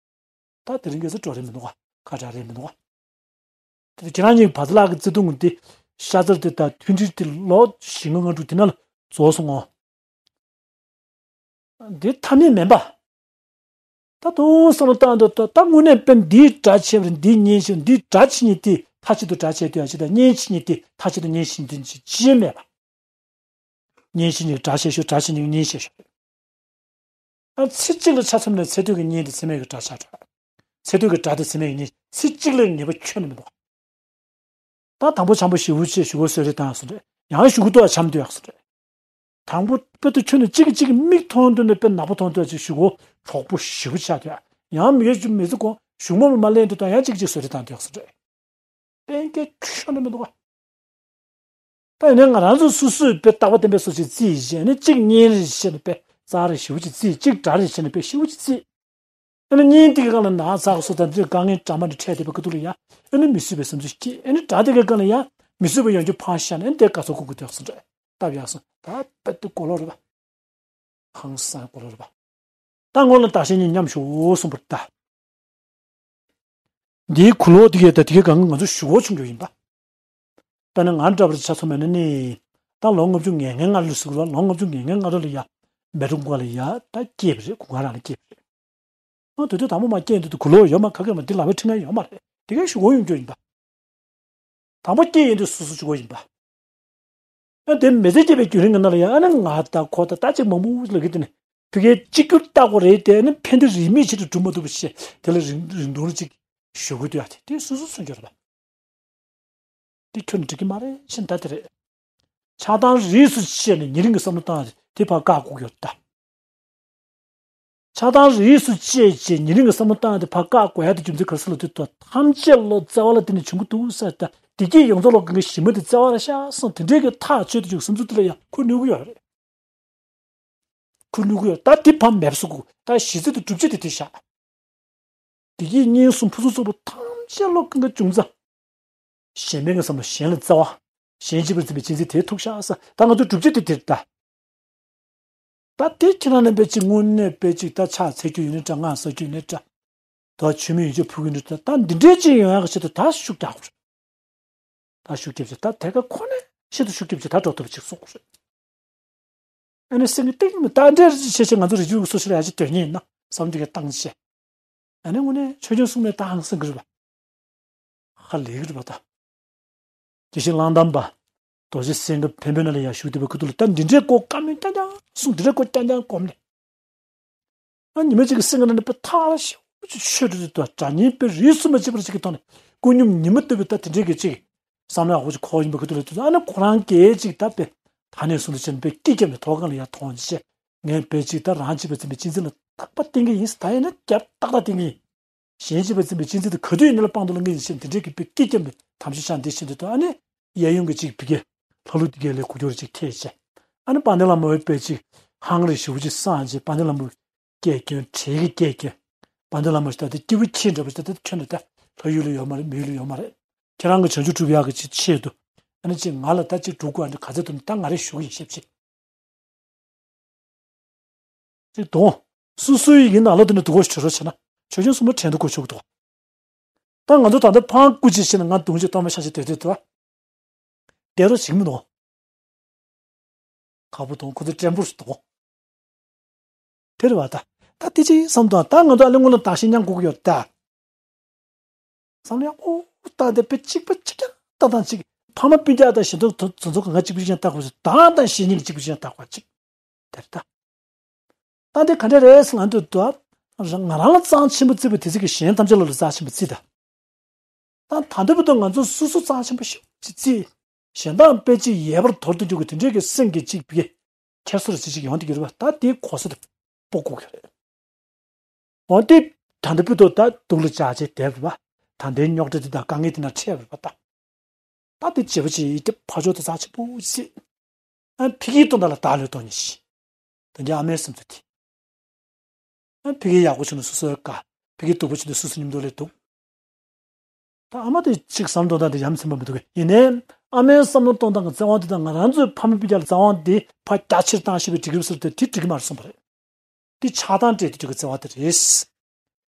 པ། ད་དེ་རིང་ཁ་སང་འགྲོ་རེད་མི་འདུག་ག་ཁ་གྲག་རེད་མི་འདུག་ག་དེ་ཁྱེད་རང་གཉིས་བ་ཚ་ལག་གི་བརྩེ་དུང་འདི་ཤ་ཚ་དེ་དང་མཐུན་སྒྲིལ་དེ་ལོ་བཞི་ལྔ་ལྔ་དྲུག་དེ་ན་ལ་རྫོགས་སོང་ངོ་། འདི་ཐ་སྙད་མིན་པ། ད་དུང་བསམ་བློ་བཏང་འདུག་ད་ད་དངོས་གནས་དཔེ་འདིའི་དགྲ་ཆེ་བ་རེད། འདིའི་གཉེན་ཆེ་འདིའི་དགྲ་ཆེ་ཉིད་དེ་མཐའ་གཅིག་ཏུ་དགྲ་ཆེ་དུས་ཡ་ཆེ་ད་གཉེན་ཆེ་ཉིད་དེ་མཐའ་གཅིག་ཏུ་གཉེན་ཆེ་འདི་ཅི་ཅི་མེད་པ། གཉེན་ཆེ་ཉིད་དགྲ་ཆེ་ཤོས་དགྲ་ཆེ་ཉིད་གཉེན་ཆེ་ཤོས་རེད། ཨ་ཚེ་གཅིག་ལ་ཆ་མཚོན་ན་ཚེ་སྟོད་ཀྱི་གཉེན་དེ་ཚེ་སྨད་ཀྱི་དགྲ་ཆགས་འགྲོ། ཚེ་སྟོད་ཀྱི་དགྲ་དེ་ཚེ་སྨད་ཀྱི་གཉེན་ཚེ་གཅིག་ལས་ངེས་པ་ཁྱོན་ནས་མི་འདུག་ད་དང་པོ་འཆམ་པོ་ཞེ་པོ་བྱས་ཞུ་གོ་བཟོས་རེ་བཏང་སོང་རེད། ཡང་ཞུ་གི་འདུག་ཨ་འཆམ་འདུག་ཡག་སོང་རེད། དང་པོ་དཔེ་དུ་ཁྱོན་ནས་གཅིག་གིས་གཅིག་གི་མིག་མཐོང་དུས་ནས་དཔེ་ནག་པོ་མཐོང་དུས་ཅིག་ཞུ་གོ་གྲོགས་པོ་ཞེ་པོ་ཆགས་དུས་ཡང་མི་ཡོད་ཅུ་མི་ཚེ་གོ་གཞུང་མ་མ་ལེན་དུས་དང་ཡང་གཅིག་གཅིག་བཟོས་རེ་བཏང་དུས་ཡག་སོང་རེད། གཏན་འཁེལ་ཁྱོན་ནས་མི་འདུག་ཨ། ད་ཡིན་ནའི་ང་རང་ཚོ་སོ་སོས་དཔེ་རྟག་པ་བརྟན་པའི་སོ་ཅིག་རྩིས་བྱས་ནས་གཅིག་གཉེན་རེ་བྱས་ནས་དཔེ་རྩ་རེ་ཞེ་པོ་ཅིག་རྩིས་གཅིག་དགྲ་རེ་བྱས་ནས་དཔེ་ཞེ་པོ་ཅིག་རྩིས། ཨ་ནི་གཉེན་དེ་གའི་སྒང་ལ་ན་ཚ་གི་སོ་དང་དེ་དཀའ་ངལ་འདྲ་མ་འདྲ་འཕྲད་བསྡད་པའི་ཁ་ཐུག་ལ་ཡ། ཨ་ནི་མི་བཟོད་པའི་བསམ་ཚུལ་སྐྱེས། ཨ་ནི་དགྲ་དེ་གའི་སྒང་ལ་ཡ། མི་བཟོད་པ་ཡོང་རྒྱུ་ཕངས་ཤ་ནས་ཨ་ནི་དེ་དགའ་ཚོར་ཁུག་གི་འདུག་སོང་འདྲ། སྟབས་ཡག་སོང་ད་དཔེ་དེ་གོ་ལོག་རེད་པ། ཧང་སང་གོ་ལོག་རེད་པ། ད་སྔོན་ལ་བདག་གཞན་གཉིས་མཉམ་བཞུགས་གསུངས་པ་རེད་ད། འདིའི་གུ་ལོག་འདི་གས་ད་དེ་གའི་སྒང་ང་ཚོ་ཞུ་གོ་བྱུང་རྒྱུ་ཡིན་པ། དཔེར་ན་ང་འདྲ་བར་ཆ་མཚོན་པ་ཡིན་ན་ནི། ད་ལོ་ལྔ་བཅུ་ང་ལྔའི་སྔ་རོལ་ཟེར་གི་རེད་པ། ལོ་ལྔ་བཅུ་ང་ལྔའི་སྔ་རོལ་ལ་ཡ། མལ་གྲོ་གུང་དཀར་ལ་ཡ་ད་སྐྱེས་པ་རེད། གུང་དཀར་རང་ལ་སྐྱེས་པ་རེད། ཨ་དེ་དུས་དང་པོ་མ་སྐྱེས་དུས་དུ་གུ་ལོག་ཡོད་མ་ག་གེ་མ་འདི་ལ་བའི་ཁྲི་ང་ཡོད་མ་རེད། དེ་གའི་ཞུ་གོ་ཡོང་རྒྱུ་ཡིན་པ། དང་པོ་སྐྱེས་ཡིན་དུས་སོ་སོ་ཞུ་གོ་ཡིན་པ། ཨ་དེ་མི་ཚེ་སྐྱེལ་བའི་བརྒྱུད་རིམ་གྱི་ནང་ལ་ཡང་ཨ་ནི་ང་དང་ཁོ་དང་ད་ཅིག་མང་པོ་ལ་གི་དེ་ནི་ཕ་གིའི་གཅིག་གྱུར་ལྟ་དགོས་རེད་དེ་ཨ་ནི་ཕན་བདེ་རིས་མེད་ཆེད་དུ་སྒྲུབ་མ་ཐུབ་པ་ཞེས་དེ་ལ་རིང་རིང་ཐུང་ལ་ཅིག་ཞུ་གི་འདུག་ཡ་དེ་དེ་སོ་སོ་མཚོན་རྒྱུ་རེད་པ། དེ་ཁྱོན་ནས་འགྲིག་གི་མ་རེད་ཤེས་ད་དེ་རེད། ཆགས་སྡང་རིས་སུ་ཆད་ནས་ཉེ་རིང་གི་བསམ་བློ་བཏང་ཡ་དེ་ཕར་བཀག་དགོས་ཀྱི་ཡོད་ད། ཆགས་སྡང་རིས་སུ་བཅད་བྱས་ཉེ་རིང་གི་བསམ་བློ་བཏང་སྟེ་ཕར་བཀག་དགོས་ཡ་དེ་རྒྱུ་མཚན་ག་རེ་ཟེར་ལབ་དུས་ཐམས་ཅད་བློ་བཙལ་བ་ལ་བརྟེན་ནས་བྱུང་གི་འདུག་ཟེར་ད་བདེ་སྐྱིད་ཡོངས་རྫོགས་ལ་ཀུན་དགའ་ཞི་མོ་དེ་བཙལ་བ་རེད་ཤག་བསམ་དེ་འདྲའི་གི་ཐག་ཆོད་དུ་འཇུག་བསམ་ཚུལ་དེ་ལ་ཡང་ཁོ་གནོད་གི་ཡོད་རེད། ཁོ་གནོད་གི་ཡོད་ད་དེ་ཕར་མེད་པ་བཟོ་དགོས་ད་གཞི་རྩ་དེ་སྒྲུབ་བྱེད་དེ་དེ་བཞག་བདེ་སྐྱིད་གཉེན་གསུམ་ཕུན་སུམ་ཚོགས་པ་ཐམས་ཅད་བློ་ཀུན་དགའ་འབྱུང་རྩ། གཞན་ཕན་གྱི་བསམ་བློ་གཞན་ལ་བརྩེ་བ། གཞན་གཅེས་པར་འཛིན་པའི་གཅེས་འཛིན་དེ་ཐུག་ཤག་ས་ད་ང་ཚོ་སྒྲུབ་བྱེད་དེ་དེ་རེད་ད། ད་དེ་ཁྱེད་རང་རྣམ་པས་ཅིག་དངོས་གནས་དཔེ་ཅིག་ད་ཕྱག་འཚལ་རྒྱུ་ཡོད་ནའི་འདྲ་སྔགས་བཟླ་རྒྱུ་ཡོད་ནའི་འདྲ། ད་མཆོད་མེ་ཡོན་ཆབ་ཕུལ་གྱི་ཡོད་ནའི་འདྲ་ད་འདི་འདྲའི་ཅིག་ཡོང་ཡག་གི་ཆེད་དུ་ད་ཤུགས་རྒྱག་དགོས་རེད། ད་ཤུགས་རྒྱབ་ཅིག་ད་དེ་ག་ཁོ་ནས་ཤིན་ཏུ་ཤུགས་རྒྱབ་ཅིག་ད་འགྲོ་ཐུབ་ཅིག་གསུང་དགོས་རེད། ཨ་ནི་སེང་གེ་ཏིག་མི་ད་འདྲའི་རིགས་ཆེ་ཆེ་ང་ཚོ་རིགས་རྒྱུད་ཀྱི་སོ་སོར་ཡ་ཅིག་དོན་གཉེར་ཡིན་ན་བསམ་འདི་ག་བཏང་ཆེ། ཨ་ནི་དངོས་གནས་ཆོས་སྐྱོང་སྲུང་མའི་ད་ཧང་སང་གི་རེད་པ། ཧ་ལས་ཀྱི་རེད་པ་ད། དེ་བཞིན་གླང་དར་མ། རྡོ་རྗེ་སེང་གེ་བེམ་པོའི་ནང་ལ་ཡར་བཞུགས་བསྡད་པའི་ཁུ་ཐུག་ལ་ད་འདི་འདྲའི་སྐོར་བཀའ་མོལ་རྐྱང་རྐྱང་གསུངས་འདི་འདྲའི་སྐོར་རྐྱང་རྐྱང་སྒོམ་ནས། ཨ་ཉི་མ་གཅིག་གི་སེང་གེ་ནང་ནས་དཔེ་ཐག་ཆོད་ཆོད་ཆོད་དུ་དུ་དགྲ་གཉེན་དཔེ་རིས་སུ་མ་ཆད་པར་ཅིག་གི་ཐོག་ནས་ཀུན་སྙོམས་ཉི་མ་ལྟ་བུའི་ད་དེ་འདྲའི་གི་ཅིག་བསམ་བློ་ཡག་པོ་ཅིག་འཁོར་ཡིན་པའི་ཁུ་ཐུག་ལ་དུས་ཚོད་ཨ་ནི་ཁོ་རང་སྒེར་ཅིག་ད་དཔེ་ད་ནས་བཟུང་དུ་བྱས་ནས་དཔེ་སྐྱིད་རྒྱབ་ནས་ཐོག་ཁང་ལ་ཡར་མཐོང་བྱས་ངས་དཔེ་ཅིག་ད་རང་གཅེས་པར་འཛིན་པའི་གཅེས་འཛིན་ལ་རྟག་པར་བརྟེན་གི་ཡིན་ད་ཡིན་ན་རྒྱབ་ཏག་ཏག་བརྟེན་གི་ཡིན། གཞན་གཅེས་པར་འཛིན་པའི་གཅེས་འཛིན་དེ་ག་དུས་ཡིན་ན་ལ་དཔང་དུ་ལེན་གི་ཡིན་ཞེས་དེ་འདྲའི་གི་དཔེ་སྐྱིད་རྒྱབ་ནས་དམ་ཆོས་ཕྱག་འདི་བྱེད་འདི་དུ་ཨ་ནི་གཡས་གཡོན་གྱི་ཅིག་ཕ་གི་ལྷ་ཀླུ་འདི་གའི་ལས་སྒོ་སྐྱོར་ཅིག་ཐེག་བྱས། ཨ་ནི་དཔལ་ལྡན་ལྷ་མོའི་དཔེ་ཅིག་ཧང་རེ་ཞེ་པོ་ཅིག་སངས་རྒྱས་དཔལ་ལྡན་ལྷ་མོའི་སྐད་སྐྱོན་བྲལ་གྱི་སྐད་སྐྱོན། དཔལ་ལྡན་ལྷ་མོ་ཞིག་ད་ལྟ་སྐྱེས་བུ་ཁྱེད་འདྲ་པོ་ཞིག་ད་ལྟ་ཁྱོད་ནི་ད་ལྷ་ཡུལ་ལ་ཡོད་མ་རེད་མི་ཡུལ་ལ་ཡོད་མ་རེད། ཁྱེད་རང་གི་བྱང་ཆུབ་སྒྲུབ་ཡག་གི་ཆེད་དུ་ ཨ་ནི་ཅིག་ང་ལ་ད་ཅིག་འགྲོ་དགོས། ཨ་ནི་ག་ཚོད་འདུག་ནི་ད་ང་རེ་ཞུ་གི་ཡིན། ཤེས་བྱེད་ཅིག་དང་། སོ་སོའི་ཡིན་ན་ལོ་དེ་ནས་སྡུག་གོ་བྲོས་རོགས་བྱས་ན་ཆོས་སྐྱོང་སྲུང་མ་བྲན་དུ་གོ་ཆོག་གི་འདུག་ད་ང་ཚོ་ད་ལྟ་ཕང་སྐུ་མཁྱེན་བྱས་ན་ང་གདུང་བྱེད་གཏོར་མ་ཤ་ཤ་སྡོད་སྡོད་དུ་བ། བསྡད་རོགས་བྱེད་ཀྱི་མི་འདུག་ཁ་པོ་དང་ཁོ་ཚོ་བྲན་པོ་རེད་དོ། དེ་རེད་བ་ད། ད་དེ་ཅི་བསམ་དང་ད་ང་ཚོ་ཨ་ལེ་སྔོན་ལ་བདག་གཞན་མཉམ་དགོས་ཀྱི་ཡོད་ད། བསམ་ཡག་པོ་ལྟ་དེ་དཔེ་གཅིག་པ་གཅིག་རྐྱང་ལྟ་དང་གཅིག་ཕ་མ་སྤུན་ཀྱག་དང་གཞན་དོན་དོན་ཚོགས་ཀྱི་ང་གཅིག་པུ་གཅིག་རྐྱང་ལྟ་དགོས་ཟེར། བདག་དང་གཞན་གཉིས་ཀྱི་གཅིག་པུ་གཅིག་རྐྱང་ལྟ་དགོས་གཅིག་དེ་རེད་ད། ད་དེ་ག་འདྲ་རེད་ཟེར་ང་འདོད་དོ། ང་རང་ལ་གཙང་ཆེན་པོ་བརྩིས་པ་དེ་ཚིག་གིས་གཞན་ཐམས་ཅད་ལ་ལ་གཙང་ཆེན་པོ་བརྩིས་ད། ད་ད་འདི་བར་དུ་ང་ཚོ་སོ་སོ་གཙང་ཆེན་པོ་ཞེ་པོ་ཅིག་བརྩིས། གཞན་དག་དཔེ་ཅིག་ཡལ་བར་དོར་དུ་འཇུག་གི་དེ་འདྲའི་གི་སེམས་ཀྱི་གཅིག་པའི་ཁྱེར་སོ་ར་ཅིག་ཅིག་ཡོང་དུ་གྱུར་བ་ད་དེའི་གོ་ས་དེ་སྤོ་དགོས་ཀྱི་རེད། འོན་ཏེ་ད་འདི་བར་དུ་ད་སྡུག་ལ་ཇག་བྱས་བསྡད་པ། ད་ལྟའི་རྙོག་དྲ་དེ་དང་དཀའ་ངལ་དེ་ན་འཕྲད་པ་ད། ད་དེ་བྱེད་པ་ཅིག་དེ་ཕ་ཕྱོགས་དེ་གཙང་ཆེན་པོ་ཞིག་ཨ་ཕ་གིའི་དོན་དག་ལ་བདག་བློས་གཏོང་ཉིད་ཞིག་དོན་རྐྱང་ཨ་མའི་སེམས་ཚོར་དེ། ཨ་ཕ་གི་ཡག་པོ་བྱུང་ན་སོ་སོའི་དགའ། ཕ་གི་སྡུག་པོ་བྱུང་ན་སོ་སོ་མཉམ་དུ་ལས་སྡུག་ད་ཨ་མ་དེ་གཅིག་བསམ་བློ་གཏོང་སྟངས་དེ་ཡ་མཚན་པ་མི་འདུག་གས། ཡིན་ནའི་ཨ་མའི་བསམ་བློ་གཏོང་སྟངས་ཀྱི་བཙན་དབང་དེ་དང་ང་རང་ཚོའི་ཕ་མ་སྤུན་ཀྱག་ལ་བཙན་དབང་དེ་ཕར་རྒྱ་ཆེར་བཏང་ཤེས་པའི་འགྲིག་གི་རེད་ཟེར་ཏེ་དེ་འགྲིག་གི་མ་རེད་གསུངས་པ་རེད། དེ་ཆགས་སྡང་སྤྲད་དེ་འགྲིག་གི་བརྩེ་བ་དེ་རེད།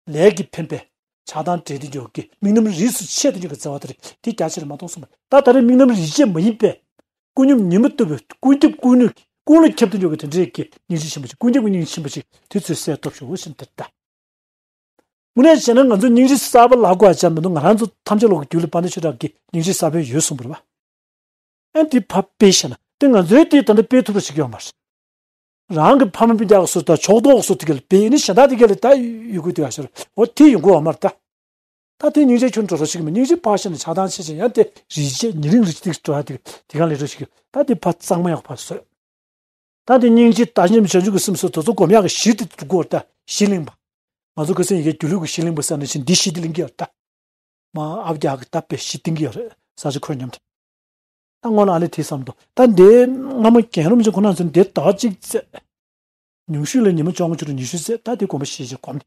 ལས་ཀྱི་འཕེན་པས་ཆགས་སྡང་སྤྲད་དེ་འགྲིག་གི་དམིགས་རྣམ་རིས་སུ་ཆད་དེ་འགྲིག་གི་བརྩེ་བ་དེ་རེད། དེ་རྒྱ་ཆེར་མ་གཏོང་གསུངས་པ་རེད། ད་ད་རེས་དམིགས་རྣམ་རིས་ཆད་མ་ཡིན་པས། ཀུན་སྙོམས་ཉི་མ་ལྟ་བུའི་ཀུན་ཁྱབ་ཀུན་ནུས་ཀྱི་ཀུན་ལ་ཁྱབ་ཏུ་འཇུག་པའི་དེ་འདྲའི་གི་སྙིང་རྗེ་ཆེན་པོ་ཅིག་ཀུན་ཁྱབ་ཀྱི་སྙིང་རྗེ་ཆེན་པོ་ཅིག་དེ་ཚོའི་སྲས་སྟོབས་ཤོག་ཟེར་འདིར་ལྟ། དངོས་གནས་བྱས་ན་ང་ཚོ་སྙིང་རྗེ་གསར་པ་ལབ་དགོས་ཡ་ཅང་མི་འདུག་ང་རང་ཚོ་ཐམས་ཅད་ལོག་གི་རྒྱུད་ལ་དཔལ་ལྡན་ཆོས་གྲགས་ཀྱི་སྙིང་རྗེ་གསར་པ་ཡོད་གསུངས་པ་རེད་བ། ཨ་འདི་ཕར་སྤེལ་བྱས་ན་དེ་ང་ཚོའི་དེ་ད་ལྟ་སྤེལ་ཐུབ་པ་ཞིག་ཡོད་མ་རེད། རང་གི་ཕ་མ་སྤུན་ཀྱག་སོ་དང་ཕྱོགས་གཏོགས་སོ་དེ་ག་ལ་སྤེལ་ནི་གཞན་དག་དེ་ག་ལ་ད་ཡོད་དགོས་དུས་ཨ་ཤར་འོ་དེ་ཡོང་དགོས་བ་མ་རེད་ད། ད་དེ་སྙིང་རྗེ་ཁྱོན་འགྲོ་རོགས་ཞིག་མི་སྙིང་རྗེ་ཕར་བཤད་ན་ཆགས་སྡང་ཆེ་ཆེ་ཡང་དེ་རིས་ཆད་ཉེ་རིང་རིས་ཏིག་འགྲོ་ཡ་དེ་དེ་གང་ལས་འགྲོ་ཞིག་ད་དེ་ཕར་གཙང་མ་ཡག་ཕར་བཟོས། ད་དེ་སྙིང་རྗེ་ད་ཉིད་བྱང་ཆུབ་ཀྱི་སེམས་སུ་དོ་ཚོ་སྒོམ་ཡག་གི་གཞི་དེ་འགྲོ་དགོས་ད་གཞི་གླིང་པ། ང་ཚོ་ཁ་སང་ཡི་གེ་སྒྱུ་ལུས་ཀྱི་གཞི་གླིང་པ་ཟེར་ན་བཞིན་འདི་གཞི་དེ་གླིང་གི་ཡོད་ད། མ་ཨབ་རྒྱག་གི་ད་པའི་གཞི་གཏིང་གི་ཡོད་རེད་ས་ཆ་ཁོད་མཉམ་དུ། ད་སྔོན་ལ་ཨ་ལེ་དེ་བསམ་དོ། ད་འདི་སྔ་མོ་རྒན་རབས་ཅིག་ཁོ་ན་ཚོས་འདི་ཟླ་བ་གཅིག་བཙས། ཉུང་ཤོས་ལ་ཉི་མ་བཅོ་ལྔ་བཅུ་དྲུག་ཉི་ཤུ་བཙས། ད་དེ་དགོངས་པ་བཞེས་བྱས་སྒོམ་ནས།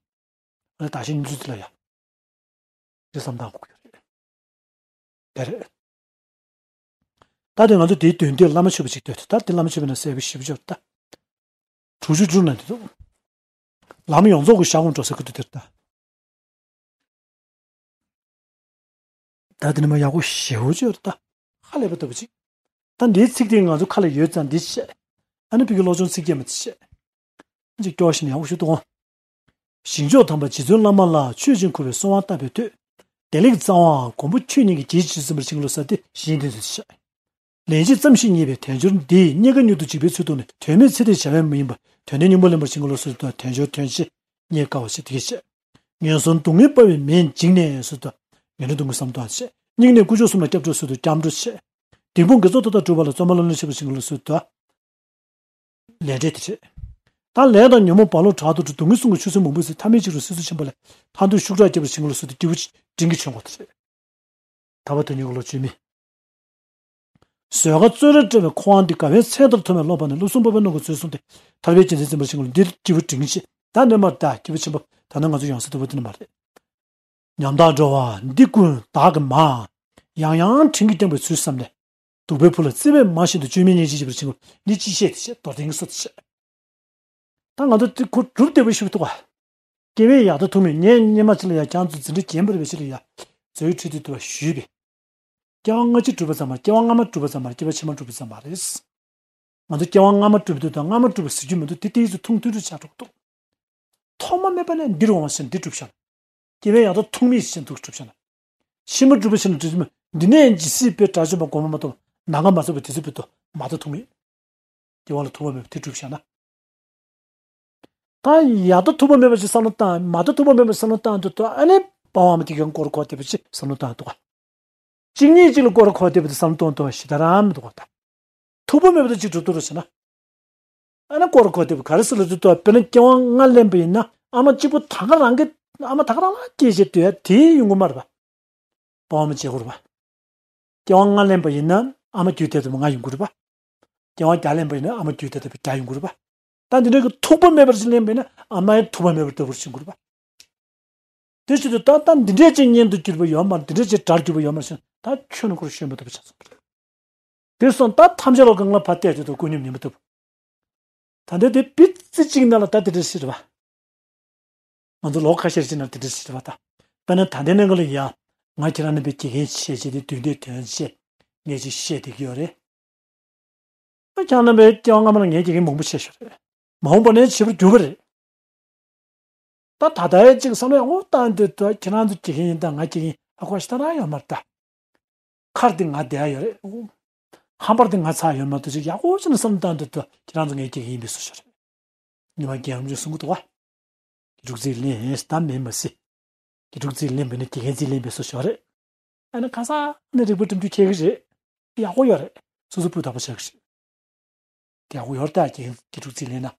ཨ་ལེ་ད་གཞི་ཉིན་ཚུལ་དེ་ལ་ཡ། དེ་བསམ་སྟངས་དགོས་ཀྱི་རེད། དེ་རེད། ད་དེ་ང་ཚོ་དེའི་དོན་དེ་བླ་མ་མཆོད་པ་ཅིག་འདོད་དེ་ད་དེ་བླ་མ་མཆོད་པ་ན་གསལ་པོ་ཞིབ་ཅོར་ད། དྲུག་ཅུ་དྲུག་ན་འདི་འདུག་ལམ་ཡོངས་རྫོགས་ཀྱི་ཤར་ཁོང་འགྲོ་ས་ཀུ་ཏུ་དེར་ལྟ། ད་དེ་ནི་མ་ཡག་པོ་ཞེ་པོ་ཅིག་ཡོད་ད། ཧ་ལས་པ་ལྟ་བུ་ཅིག་ད་འདིའི་ཚིག་དེ་ང་ཚོ་ཁ་ལ་ཡོད་ཙང་འདི་བཤད། ཨ་ནི་ཕ་གི་བློ་སྦྱོང་ཚིག་བརྒྱད་མ་དེ་བཤད། ཅིག་སྐྱོར་བཞིན་ཡག་པོ་ཞུ་དོ། ཞིང་མཆོག་དམ་པ་རྗེ་བཙུན་བླ་མ་ལ་མཆོད་ཅིང་འཁོར་བའི་གསོལ་བ་བཏབ་པའི་མཐུས། བདེ་ལེགས་གཙང་བ་མགོན་པོ་ཁྱོད་ཉིད་ཀྱི་རྗེས་ཇི་ཙམ་པར་བྱིན་གྱིས་རློབས་ཟེར་ཏེ་གཞན་དོན་དུ་བཤད། ལན་གཅིག་ཙམ་ཞིག་རྙེད་པའི་དལ་འབྱོར་འདིས་རྙེད་དཀའ་མྱུར་དུ་འཇིག་པའི་ཚུལ་མཐོང་ནས་དོན་མེད་ཚེ་འདིར་བྱ་བས་མ་ཡིན་པར་དོན་ལྡན་སྙིང་པོ་ལེན་པར་བྱིན་གྱིས་རློབས་སོ་ཞེས་དང་དལ་འབྱོར་དོན་ཆེ་རྙེད་དཀའ་བ་ཞེས་དེ་སྐད་བཤད། ངན་སོང་སྡུག་བསྔལ་དཔའ་བའི་མེས་འཇིགས་ནས་སོ་ཞེས་དང་ངན་འགྲོའི་སྡུག་བསྔལ་བསམ་དོན་ཆེ། སྙིང་ནས་དཀོན་མཆོག་གསུམ་ལ་སྐྱབས་འགྲོ་སོ་ཞེས་དང་སྐྱབས་འགྲོ་ཆེ། སྡིག་སྤོང་དགེ་ཚོགས་མཐའ་དག་སྒྲུབ་པ་ལ་བརྩོན་པ་བློ་ལྡན་ཆེ་བར་བྱིན་གྱིས་རློབས་སོ་ཞེས་དང་། ལས་འབྲས་དེ་རེད། ད་ལས་དང་ཉོན་མོངས་རྦ་ཀློང་དྲག་ཏུ་འཁྲུགས། སྡུག་བསྔལ་གསུམ་གྱི་ཆུ་སྲིན་མང་པོའི་ཚེ། ཐ་མལ་འཇིགས་རུང་སྲིད་མཚོ་ཆེན་པོ་ལས། ཐར་འདོད་ཤུགས་དྲག་སྐྱེ་བར་བྱིན་གྱིས་རློབས་སོ་ཞེས་དང་སྐྱེས་བུ་དྲིན་གྱིས་བྱོན་དགོས་དེ་རེད། ཐར་པ་དོན་གཉེར་གྱི་བློ་བཅོས་མིན། བཟོད་དཀའ་བཙོན་རར་བཀྲལ་བའི་ཁོ་བོ་འདི། དགའ་བའི་ཚལ་ལྟར་མཐོང་བས་རློམ་པ་ནི། བློ་བཟང་དཔའ་བོས་རྣམ་ཀུན་བཟོད་གསུངས་ཏེ། ཐར་པའི་རྒྱལ་མཚན་འཛིན་པར་བྱིན་གྱིས་རློབས། འདི་སྐྱེས་བུ་དྲིན་གྱིས་ཆེ། ད་ནི་མར་ད་སྐྱེས་བུ་ཆེན་པོ་ད་ནི་ང་ཚོ་ཡོང་ས་ལྟ་བུ་དེ་ནི་མ་རེད། ཉམ་ཐག་འགྲོ་བ་འདི་ཀུན་བདག་གིས་མ། ཡང་ཡང་དྲིན་གྱིས་བསྐྱངས་པའི་ཚུལ་བསམ་ནས། སྡུག་པའི་ཕུ་ལ་བརྩེ་བས་མ་བཞེས་ཏེ། བཅོས་མིན་སྙིང་རྗེ་ཞེས་པར་བྱིན་གྱིས་རློབས། འདི་ཅི་བཤད་དེ་བཤད། མདོར་བསྟན་གྱི་སྲོལ་དེ་བཤད། ད་ང་ཚོ་དེ་ཁོ་གྲུབ་བདེ་པོ་ཞུ་ཐུབ་པ། སྐྱེ་བའི་ཡག་དང་ཐུག་མིན་ངས་སྔོན་མ་ཅིག་ལ་ཡ་ཁྱེད་ཚོ་འཛིན་གྲྭ་རྒན་པར་བའི་ཆེད་ལ་ཡ། མཛོད་ཁྲིད་དུ་དུ་བ་ཞུས་པས། སྐྱེ་བ་སྔ་ཕྱི་གྲུབ་པ་ཙམ་མ་སྐྱེ་བ་སྔ་མ་གྲུབ་པ་ཙམ་མ་སྐྱེ་བ་ཕྱི་མ་གྲུབ་པ་ཙམ་མ་རེད། ང་ཚོ་སྐྱེ་བ་སྔ་མ་གྲུབ་འདུག་དང་སྔ་མ་གྲུབ་པ་ཟེར་རྒྱུ་མི་འདུག་དེ་ཏོག་ཙམ་ཐུང་ཐུང་རུ་ཆགས་འགྲོ་གི་འདུག་ཐོག་མ་མེད་པ་ནས་འདི་རུ་འོང་བ་ཞིག་འདི་གྲུབ་ཤག་སྐྱེ་བའི་ཡང་དག་ཐོག་མེད་ཞིག་འདུག་གྲུབ་ཤག་ན། ཕྱི་མ་གྲུབ་པ་ཞིག་ན་གྲུབ་ཀྱི་མེད། འདི་ནས་ཇི་སྲིད་པའི་དགྲ་བཅོམ་པ་སྒོམ་པ་མ་གཏོགས་ནམ་མཁའ་མ་ཚུགས་པའི་དུས་ཚོད་བར་དུ་མ་དག་ཐོག་མེད། སྐྱེ་བ་ལ་ཐོག་མ་མེད་པ་དེ་གྲུབ་ཤག་ན། ད་ཡང་དག་ཐོག་མ་མེད་པ་ཞིག་བསམ་བློ་བཏང་མ་དག་ཐོག་མ་མེད་པ་བསམ་བློ་བཏང་དུས་ད་ཨ་ནི་པ་ཝང་མ་དེ་གའི་སྐོར་གོ་བདེ་པོ་ཞིག་བསམ་བློ་བཏང་འདུག་ག་གཅིག་གཉིས་གཅིག་ལ་སྐོར་གོ་བདེ་པོ་དེ་བསམ་བློ་གཏོང་གཏོང་བ་ཞིག་ད་རང་མི་འདུག་ག་ད། ཐུག་པ་མེད་པ་དེ་གཅིག་གྲུབ་ཐུབ་རོགས་བྱས་ན། ཨ་ནི་སྐོར་གོ་བདེ་པོ་ག་རེ་ཟེར་ལ་དུས་ད་དཔེར་ན་སྐྱེ་བ་ལྔ་ལེན་པ་ཡིན་ན་ཨ་མ་གཅིག་པུ་ད་ག་རང་གི་ཨ་མ་ད་ག་རང་ལ་སྐྱེས་བྱས་སྡོད་ཡ་དེ་ཡོང་གི་མ་རེད་པ། པ་ཝང་མ་བྱེད་དགོས་རེད་པ། སྐྱེ་བ་ལྔ་ལེན་པ་ཡིན་ན་ཨ་མ་རྒྱུད་དེ་ལྟ་བུ་ལྔ་ཡོང་གི་རེད་པ། སྐྱེ་བ་བརྒྱ་ལེན་པ་ཡིན་ན་ཨ་མ་རྒྱུད་དེ་ལྟ་བུ་བརྒྱ་ཡོང་གི་རེད་པ། ད་འདི་འདྲའི་གི་ཐུག་པ་མེད་པར་ཅིག་ལེན་པ་ཡིན་ན་ཨ་མ་ཡང་ཐུག་པ་མེད་པར་ལྟ་བུར་ཕྱིན་དགོས་རེད་པ། དེ་བྱེད་དུས་ད་ལྟ་འདི་འདྲའི་ཅིག་གཉེན་དུ་གྱུར་པ་ཡོད་མ་རེད། འདི་འདྲའི་ཅིག་དགྲར་གྱུར་པ་ཡོད་མ་རེད་ཟེར་ན་ད་ཁྱོད་ནི་ཁོ་རང་ཤོད་མ་ཐུབ་པ་ཆགས་སོང་གི་རེད། དེ་སོང་ད་ཐམས་ཅད་ལ་གང་ལ་ཕར་བལྟས་དུས་དུ་ཀུན་སྙོམས་ཉན་པ་ཐུབ། ད་ལྟ་དེ་པི་ཙི་གཅིག་ན་ལ་ད་དེ་འདྲ་ཞིག་རེད་པ། ང་ཚོ་ལོ་ཁ་ཤས་ཅིག་ན་དེ་འདྲ་ཞིག་རེད་པ་ད། དཔེར་ན་ད་ལྟའི་གནས་སྐབས་ལ་ཡ། ང་ཁྱེད་རང་རྣམ་པའི་དགེ་རྒན་བྱས་བྱས་ཏེ་དུས་འདས་དོན་བྱས་ངས་ཅིག་བཤད་བསྡད་ཀྱི་ཡོད་རེད། ཁྱེད་རྣམ་པའི་སྐྱེ་བ་སྔ་མ་ལ་ངས་དགེ་རྒན་མང་པོ་བྱས་ཤག་རེད། མ་འོངས་པ་ནས་བྱེད་པར་འགྱུར་བ་རེད། ད་ད་ལྟའི་ཅིག་བསམ་བློ་ཡག་པོ་བཏང་དུས་ད་ཁྱེད་རང་ཚོ་དགེ་རྒན་ཡིན་ད་ང་དགེ་རྒན་ཧ་གོ་ཞིག་ད་རང་ཡོད་མ་རེད་ད། མཁར་འདི་ང་བསྡད་ཡ་ཡོད་རེད། ཧམ་པར་འདི་ང་ཚ་ཡོད་མ་གཏོགས་ཅིག་ཡག་པོ་ཅིག་ནས་བསམ་བློ་བཏང་དུས་ད་ཁྱེད་རང་ཚོ་ངའི་དགེ་རྒན་ཡིན་པའི་བཟོ་ཞིག་རེད། ཉི་མ་རྒན་རབས་ཅིག་གསུང་གི་འདུག་བ། དགེ་ཕྲུག་རྩིས་ལེན་ད་མིན་མ་སྲིད། དགེ་ཕྲུག་རྩིས་ལེན་པས་ན་དགེ་རྒན་རྩིས་ལེན་པའི་བཟོ་ཞིག་རེད། ཨ་ནི་ཁ་སང་ནས་རིག་པ་འགྲིམ་རྒྱུ་ཁྱེད་ཀྱི་རེད། ཡག་པོ་ཡོད་རེད། སོ་སོ་སྤུས་དག་པོ་ཆགས་ཀྱི་རེད། དེ་ཡག་པོ་ཡོད་རེད་ད་དགེ་རྒན་དགེ་ཕྲུག་རྩིས་ལེན་ན།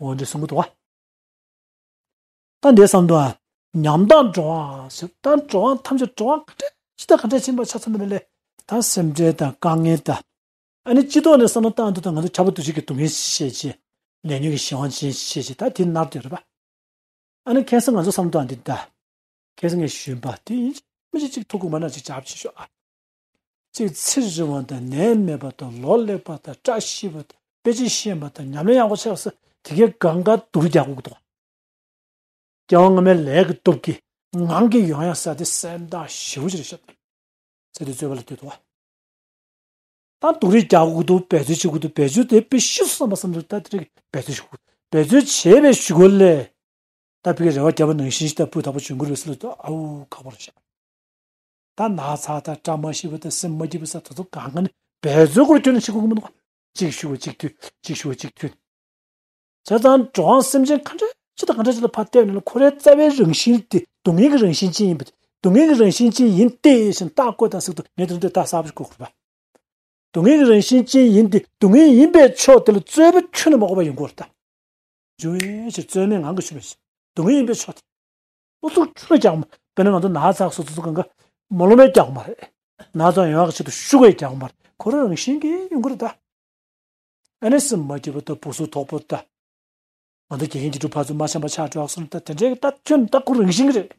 འོ་འདྲ་གསུང་གི་འདུག་བ། ད་འདི་བསམ་དུས་ཨ། ཉམ་ཐག་འགྲོ་བ་ཟེར་ད་འགྲོ་བ་ཐམས་ཅད་འགྲོ་བ་ག་འདྲ་ཅི་ལྟར་ག་འདྲ་ཕྱིན་པ་ཆ་ཚང་མ་ལས། ད་སེམས་ཁྲལ་དང་དཀའ་ངལ་དང་། ཨ་ནི་སྤྱི་ཐོག་ནས་བསམ་བློ་བཏང་དུས་ད་ང་ཚོ་ཁྱབ་པ་འདུ་བྱེད་ཀྱི་སྡུག་བསྔལ་བཤད་ཅིང་། ལས་ཉོན་གྱི་གཞན་དབང་ཅན་བཤད་ཅིང་ད་དེ་ནར་དེ་རེད་པ། ཨ་ནི་ཁ་སང་ང་ཚོ་བསམ་བློ་བཏང་དུས་ད། ཁ་སང་ངས་ཞུས་པ་དེ་ཡིན་མི་ཅིག་ཅིག་ཐུག་གི་མ་ན་ཅིག་བྱབ་ཅིག་ཤོག་ཨ། ཅིག་ཚེ་རིང་བ་དང་ནད་མེད་པ་དང་ལོ་ལེགས་པ་དང་བཀྲ་ཤིས་པ་དང་དཔེ་ཆ་ཤེས་པ་དང་ཉམས་ལེན་ཡག་པོ་བྱས་པ་སོགས་དེ་གའི་གང་ག་སྡུག་རྒྱག་དགོས་ཀྱི་འདུག་སྐྱེ་བ་སྔ་མའི་ལས་ཀྱི་སྟོབས་ཀྱིས་ངང་གིས་ཡོང་ཡ་ས་དེ་སེམས་ཐག་ཞེ་པོ་ཅིག་རེད་ཤག་ཚེ་འདི་རྩོད་པ་ལ་ལྟོས་དོ། ད་སྡུག་རུས་རྒྱག་དགོས་འདུག་འབད་རྩོལ་བྱེད་དགོས་འདུག་འབད་རྩོལ་དེ་དཔེ་ཤི་སོང་བསམ་པ་བསམ་ཚུལ་ད་དེ་རིགས་འབད་རྩོལ་བྱེད་དགོས། འབད་རྩོལ་བྱས་པའི་གཞུག་གུ་ལས། ད་ཕ་གི་རེ་བ་བརྒྱབ་པ་ནང་བཞིན་ཞིག་ད་སྤུས་དག་པོ་བྱུང་གི་རེད་ཟེར་ལ་ད་ཨའུ་ཁག་པོ་རེད་ཤག་ད་ན་ཚ་དང་བཀྲ་མ་ཤིས་པ་དང་སེམས་མ་སྐྱིད་པ་ས་དེ་ཚོ་གང་ག་ནི་འབད་རྩོལ་སྐོར་ཁྱོན་ནས་བྱེད་དགོས་ཀྱི་མི་འདུག་གཅིག་ཞུ་བ་གཅིག་མཐུན་གཅིག་ཞུ་བ་གཅིག་མཐུན། བྱས་ཙང་འགྲོ་བ་སེམས་ཅན་ག་འདྲ་ཅི་དང་ག་འདྲ་ཅིག་ལ་ཕར་བལྟས་ནས་ཁོ་རའི་རྩ་བའི་རང་བཞིན་དེ་སྡུག་བསྔལ་གྱི་རང་བཞིན་ཅན་ཡིན་པ་སྡུག་བསྔལ་གྱི་རང་བཞིན་ཅན་ཡིན་ཏེ་ཞེས་བརྟག་དགོས་དང་ཟེར་དུས་ངས་དེ་འདྲ་བརྟག་གསལ་པོ་ཞིག་དགོས་དགོས་པ། སྡུག་བསྔལ་གྱི་རང་བཞིན་ཅན་ཡིན་ཏེ་སྡུག་བསྔལ་ཡིན་པའི་ཕྱོགས་དེ་ལ་རྩོད་པ་ཁྱོན་ནས་མ་དགོས་པ་ཡོང་གི་རེད་ད། འཇུ་བའི་ཕྱིར་རྩོད་མེད་ངང་གིས་ཞུ་བའི་ཕྱིར། སྡུག་བསྔལ་ཡིན་པའི་ཕྱོགས་དེ། ཨུ་ཚུགས་ཁྱོན་ནས་རྒྱག་མ། དཔེར་ན་ང་ཚོ་ན་ཚ་སོ་སོ་སོ་གང་ག་མ་ལོ་མའི་རྒྱག་མ་རེད། ན་ཚ་ཡོང་ཡག་ཆེད་དུ་ཤུགས་ཀྱིས་རྒྱག་མ་རེད། ཁོ་རང་རང་བཞིན་གྱིས་ཡོང་གི་རེད་ད། ཨ་ནི་སེམས་མ་སྐྱིད་པ་དང་སྦུག་གསོག་དོག་པོ་དང་། ང་ཚོ་དགེ་རྒན་གྱི་སྒྲུབ་ཕར་ཚུར་མ་འཆམ་པ་ཆགས་འགྲོ་ཡག་སོང་ད་དེ་འདྲའི་ད་ཁྱོན་ད་ཁོ་རང་བཞིན་གྱིས་རེད།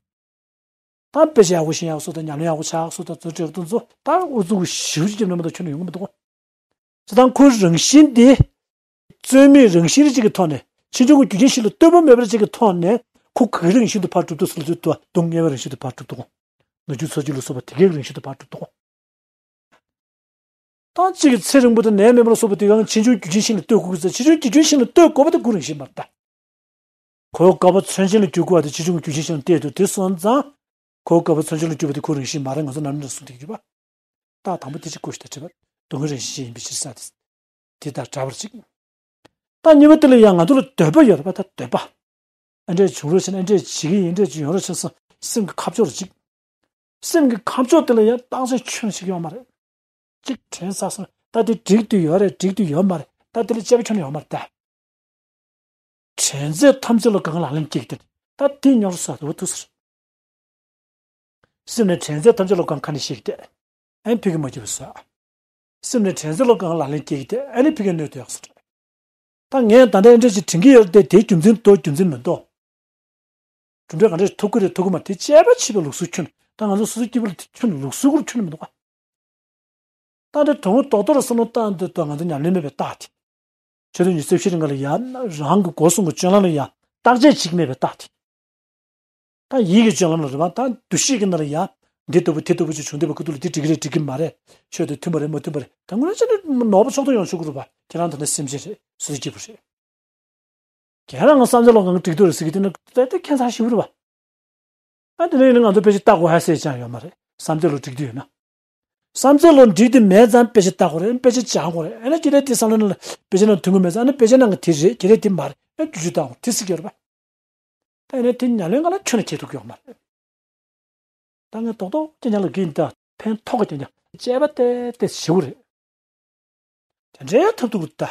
ད་དཔེ་ཆ་ཡག་པོ་ཤེས་ཡག་སོ་ད་ཉམས་ལེན་ཡག་པོ་ཆགས་སོ་ད་ཚོ་འབྲས་བུ་དེ་ཚོ་ད་ཨུ་ཚུགས་ཞེ་པོ་ཅིག་བརྒྱབ་ན་མ་གཏོགས་ཁྱོན་ནས་ཡོང་གི་མི་འདུག་གོ། བྱས་ཙང་ཁོའི་རང་བཞིན་དེ། རྩོལ་མེད་རང་བཞིན་རེ་གཅིག་གི་ཐོག་ནས་ཕྱིས་འབྱུང་གི་རྒྱུ་རྐྱེན་ཞིག་ལ་ལྟོས་པ་མེད་པ་རེ་གཅིག་གི་ཐོག་ནས་ཁོ་ག་གི་རང་བཞིན་དུ་ཕར་གྲུབ་འདུག་ཟེར་ལ་ཚུལ་དུ་སྡུག་བསྔལ་བའི་རང་བཞིན་དུ་ཕར་གྲུབ་འདུག་གོ། ནུས་རྒྱུ་ཚ་རྒྱུ་ལ་སོགས་པ་དེ་གའི་རང་བཞིན་དུ་ཕར་གྲུབ་འདུག་གོ། ད་གཅིག་གི་ཚེ་རིང་པོ་དང་ནད་མེད་པ་ལ་སོགས་པ་དེ་གའི་ཕྱིས་འབྱུང་རྒྱུ་རྐྱེན་ཞིག་ལ་ལྟོས་དགོས་ཀྱི་ཟེར་ཕྱིས་འབྱུང་རྒྱུ་རྐྱེན་ཞིག་ལ་ལྟོས་དགོས་པ་དེ་ཁོའི་རང་བཞིན་མ་རེད་ད། གོས་དཀར་པོ་ཚོན་ཆེན་ལ་གྱུར་དགོས་པ་དེ་ཕྱིས་འབྱུང་གི་རྒྱུ་རྐྱེན་ཞིག་ལ་བལྟས་དུས་དེ་སོང་ཙང་། གོས་དཀར་པོ་ཚོན་ཆེན་ལ་གྱུར་པ་དེ་ཁོའི་རང་བཞིན་མ་རེད་ང་ཚོ་ནམ་རྒྱུན་གསུངས་བསྡད་ཀྱི་ཡོད་པ། རྟགས་དང་པོ་དེ་གཅིག་བཀོད་ཤིག་ད་དྲི་བ་སྡུག་བསྔལ་རང་བཞིན་ཅན་ཡིན་པའི་ཕྱིར་ས་དེ། དེ་དང་འདྲ་བར་གཅིག་ད་གཉིས་པ་དེ་ལ་ཡང་ང་ཚོ་ལ་འདོད་པ་ཡོད་རེད་པ་ད་འདོད་པ། ཨ་འདྲས་བྱུང་རོགས་བྱེད་ན་ཨ་འདྲས་བྱེད་ཀྱི་ཡིན་འདྲས་ཅིག་ཡོང་རོགས་བྱེད་སོང་སེམས་ཀྱི་ཁ་ཕྱོགས་རེ་གཅིག་སེམས་ཀྱི་ཁ་ཕྱོགས་དེ་ལ་ཡང་རྟགས་མཚན་ཁྱོན་ཞིག་ཡོད་མ་རེད། གཅིག་དྲན་ས་སོང་ད་དེ་འགྲིག་དུ་ཡོད་རེད་འགྲིག་དུ་ཡོད་མ་རེད་ད་དེ་ལ་དཔྱད་པ་ཁྱོན་ནས་ཡོད་མ་རེད་ད། དྲན་ཚད་ཐམས་ཅད་ལ་གང་ལག་ལེན་སྐྱེས་ཏེ། ད་དེ་ཉོར་ས་དུ་ཐུག་ཟེར། སེམས་ནི་དྲན་ཚད་ཐམས་ཅད་ལ་གང་ཁ་ནས་ཤེས་ཏེ། ཨེ་ཕི་གི་མ་སྐྱེས་པ་ཟེར། སེམས་ནི་དྲན་ཚད་ལ་གང་ལག་ལེན་སྐྱེས་ཏེ་ཨེ་ནི་ཕི་གི་གནོད་དུ་ཡག་ཟེར། ད་ངས་ད་ལྟ་ཨེ་འདྲ་ཅིག་དྲན་གྱི་ཡོད་དེ་དེའི་རྒྱུ་མཚན་དོ་རྒྱུ་མཚན་མི་འདུག་གྲུབ་འབྲས་གང་འདྲ་ཐུག་གི་རེད་ཐུག་གི་མ་རེད་དེ་དཔྱད་པ་བྱེད་པའི་ལུགས་སྲོལ་ཁྱོན་ད་ང་ཚོ་སོ་སོ་སྐྱིད་པོ་ལ་དེ་ཁྱོན་ལུགས་སྲོལ་ཁུར་ཁྱོན་མི་འདུག་ག་ད་ལྟ་དོན་དག་རྡོག་རྡོག་ལ་བསམ་བློ་བཏང་དུས་ད་ང་ཚོ་ཉམས་ལེན་མེད་པའི་རྟགས་དེ། ཆེད་དུ་ཉི་ཤུ་རྩ་བཞི་རིང་ག་ལ་ཡ་རང་གི་སྒོ་གསུམ་གྱི་སྤྱོད་ལམ་ལ་ཡ་བརྟག་དཔྱད་བྱེད་ཀྱི་མེད་པའི་རྟགས་དེ། ད་ཡིད་ཀྱི་སྤྱོད་ལམ་ལ་རེད་བ་ད་འདུ་ཤེས་ཀྱི་ནང་ལ་ཡ་འདི་ལྟ་བུ་དེ་ལྟ་བུ་ཅིག་བྱུང་བསྡད་པའི་ཁུ་ཐུག་ལ་འདི་འགྲིག་གི་རེད་འགྲིག་གི་མ་རེད། ཆོས་དེ་མཐུན་པ་རེད་མ་མཐུན་པ་རེད་ད་དངོས་གནས་བྱས་ན་ནོར་བ་ཕྱོགས་གཏོགས་ཡོང་ཆོག་གི་རེད་བ་ཁྱེད་རང་ད་ནི་སེམས་ཅན་རེད་སོ་སོ་སྐྱིད་པོ་རེད། ཁྱེད་རང་གི་བསམ་ཚུལ་ལ་གང་འགྲིག་འདུག་རེད་ཟེར་གི་དེ་ནི་ད་ལྟ་ཁྱད་མཚར་ཞེ་པོ་རེད་བ། ཨ་དེ་ནས་ཡིན་ན་ང་ཚོ་དཔེ་ཆ་ལྟ་དགོས་ཧ་ཟེར་ཅང་ཡོད་མ་རེད། བསམ་ཚུལ་ལ་འགྲིག་དུས་ཡོད་ན། བསམ་ཚུལ་ལ་འགྲིག་དུས་མེད་ཙང་དཔེ་ཆ་ལྟ་དགོས་རེད་དཔེ་ཆ་སྦྱང་དགོས་རེད་ཨ་ནི་ཁྱེད་རས་དེ་བསམ་བློ་ནང་ལ་དཔེ་ཆ་ནང་མཐུན་གི་མེད་ཙང་ཨ་ནི་དཔེ་ཆ་ནང་གི་དེ་རེད་ཁྱེད་རས་དེ་མ་རེད་ཨ་བསྒྱུར་བཅོས་བཏང་དགོས་དེ་སྲིད་ཀྱི་རེད་པ། ད་ཡིན་ན་དེ་ཉམས་ལེན་ག་ལ་ཁྱོན་ནས་བྱེད་ཐུབ་ཀྱི་ཡོད་མ་རེད། ད་ངས་རྡོག་རྡོག་ཅན་ཉག་ལ་གིན་ད་ཕན་ཐོགས་ཀྱི་ཉག་དཔྱད་པ་ཏེ་ཏེ་ཞེ་པོ་རེད། དེ་འདྲའི་ཐབས་སྡུག་ད་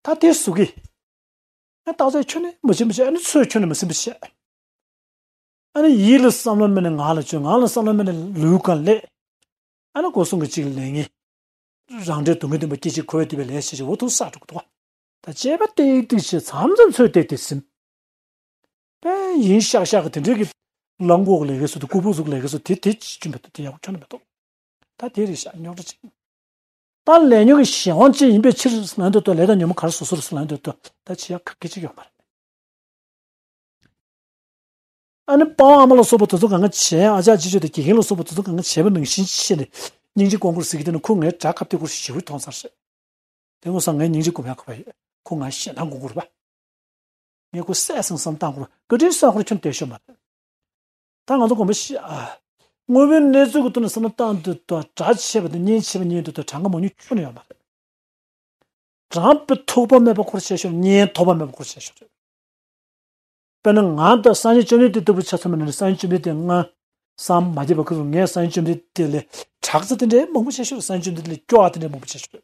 ད་དེ་སུ་གི་ཨ་རྟགས་ཚད་ཁྱོན་ནས་མ་བྱེད་མ་བྱེད་ཨ་ནི་ཚོད་ཁྱོན་ནས་མ་ཟིན་པ་བྱེད། ཨ་ནི་ཡིད་ལ་བསམ་བློ་མེད་ནས་ངག་ལ་བརྗོད་ངག་ལ་བསམ་བློ་མེད་ནས་ལུས་གང་ལས། ཨ་ནི་སྒོ་གསུམ་གྱི་གཅིག་ལས་ངན། རང་འབྲས་སྡུག་བསྔལ་བདེན་པ་སྐྱེ་འཆི་འཁོར་བའི་སྡིག་པའི་ལས་བྱེད་ཅིག་འོ་ཐུག་ས་འགྲོ་གི་འདུག་ད་དཔྱད་པ་ཏིག་ཏིག་བྱེད་མཚམས་མཚམས་ཚོད་བལྟས་ཏེ་ཟིན། དཔེ་ཡིན་ཤག་ཤག་གི་དེ་འདྲའི་གི་གླང་གོག་ལས་ཀའི་སུ་དུ་ལྐུགས་པ་གཟུགས་ལས་ཀའི་སུ་དེ་དེ་ཅི་མི་འདུག་དེ་ཡག་པོ་ཁྱོན་ནས་མི་འདུག་ད་དེ་རེད་ཤག་རྙོག་དྲ་ཅིག་ད་ལས་ཉོན་གྱི་གཞན་དབང་ཅན་ཡིན་པའི་ཕྱིར་ལབ་འདོད་དོ། ལས་དང་ཉོན་མོངས་ག་རེ་བཟོ་བཟོ་རེད་ལབ་འདོད་དོ། ད་བྱེད་ཡག་ག་གེ་ཅིག་ཡོད་མ་རེད། ཨ་ནི་དཔའ་བོ་ཨ་མ་ལ་སོགས་པ་དེ་ཚོ་གང་ག་བྱས། ཨ་ཅག་ཅི་ཅོ་དང་དགེ་རྒན་ལ་སོགས་པ་དེ་ཚོ་གང་ག་བྱས་པ་ནང་བཞིན་བྱས་ནས་སྙིང་རྗེ་སྐོང་དགོས་ཟེར་གྱི། དེ་ནི་ཁོ་ངའི་དགྲ་སྐབས་དེ་ཁོ་ཞེ་པོ་མཐོང་ཚར་རེད། དེ་ངོ་སང་ངས་སྙིང་རྗེ་སྒོམ་ཡག་ག་པ་ཡོད། ཁོ་ང་ཞེ་སྡང་སྒོམ་དགོས་རེད་པ། ངས་ཁོ་བསད་སང་བསམ་བཏང་དགོས་རེད། བཀའ་དྲིན་གསོག་ཁོར་ཁྱོན་བསྡད་ཤོག་མ་རེད། ད་ང་ཚོ་དགོངས་པ་བཞེས་ཨ། དངོས་པོའི་གནས་ཚུལ་གྱི་ཐོག་ནས་བསམ་བློ་བཏང་དུས་དང་། དགྲ་བྱས་པ་དང་གཉེན་བྱས་པ་གཉིས་དུས་དང་། གྲངས་ཀ་མང་ཉུང་ཁྱོན་ནས་ཡོད་མ་རེད། གྲངས་པའི་ཐོགས་པ་མེད་པ་ཁོར་བྱས་ཤོག་གཉེན་ཐོགས་པ་མེད་པ་ཁོར་བྱས་ཤོག་རེད། དཔེར་ན་ང་དང་སངས་རྒྱས་བཅོམ་ལྡན་འདས་ལྟ་བུ་ཆ་མཚོན་པ་ན། སངས་རྒྱས་བཅོམ་ལྡན་འདས་ང་བསམ་མ་བརྒྱབ་པ་ཁོ་རང་། ངས་སངས་རྒྱས་བཅོམ་ལྡན་འདས་ལས་དྲག་ཚ་དེ་འདྲའི་མང་པོ་བྱས་ཤོག་སངས་རྒྱས་བཅོམ་ལྡན་འདས་ལས་སྐྱོ་བ་དེ་འདྲའི་མང་པོ་བྱས་ཤོག་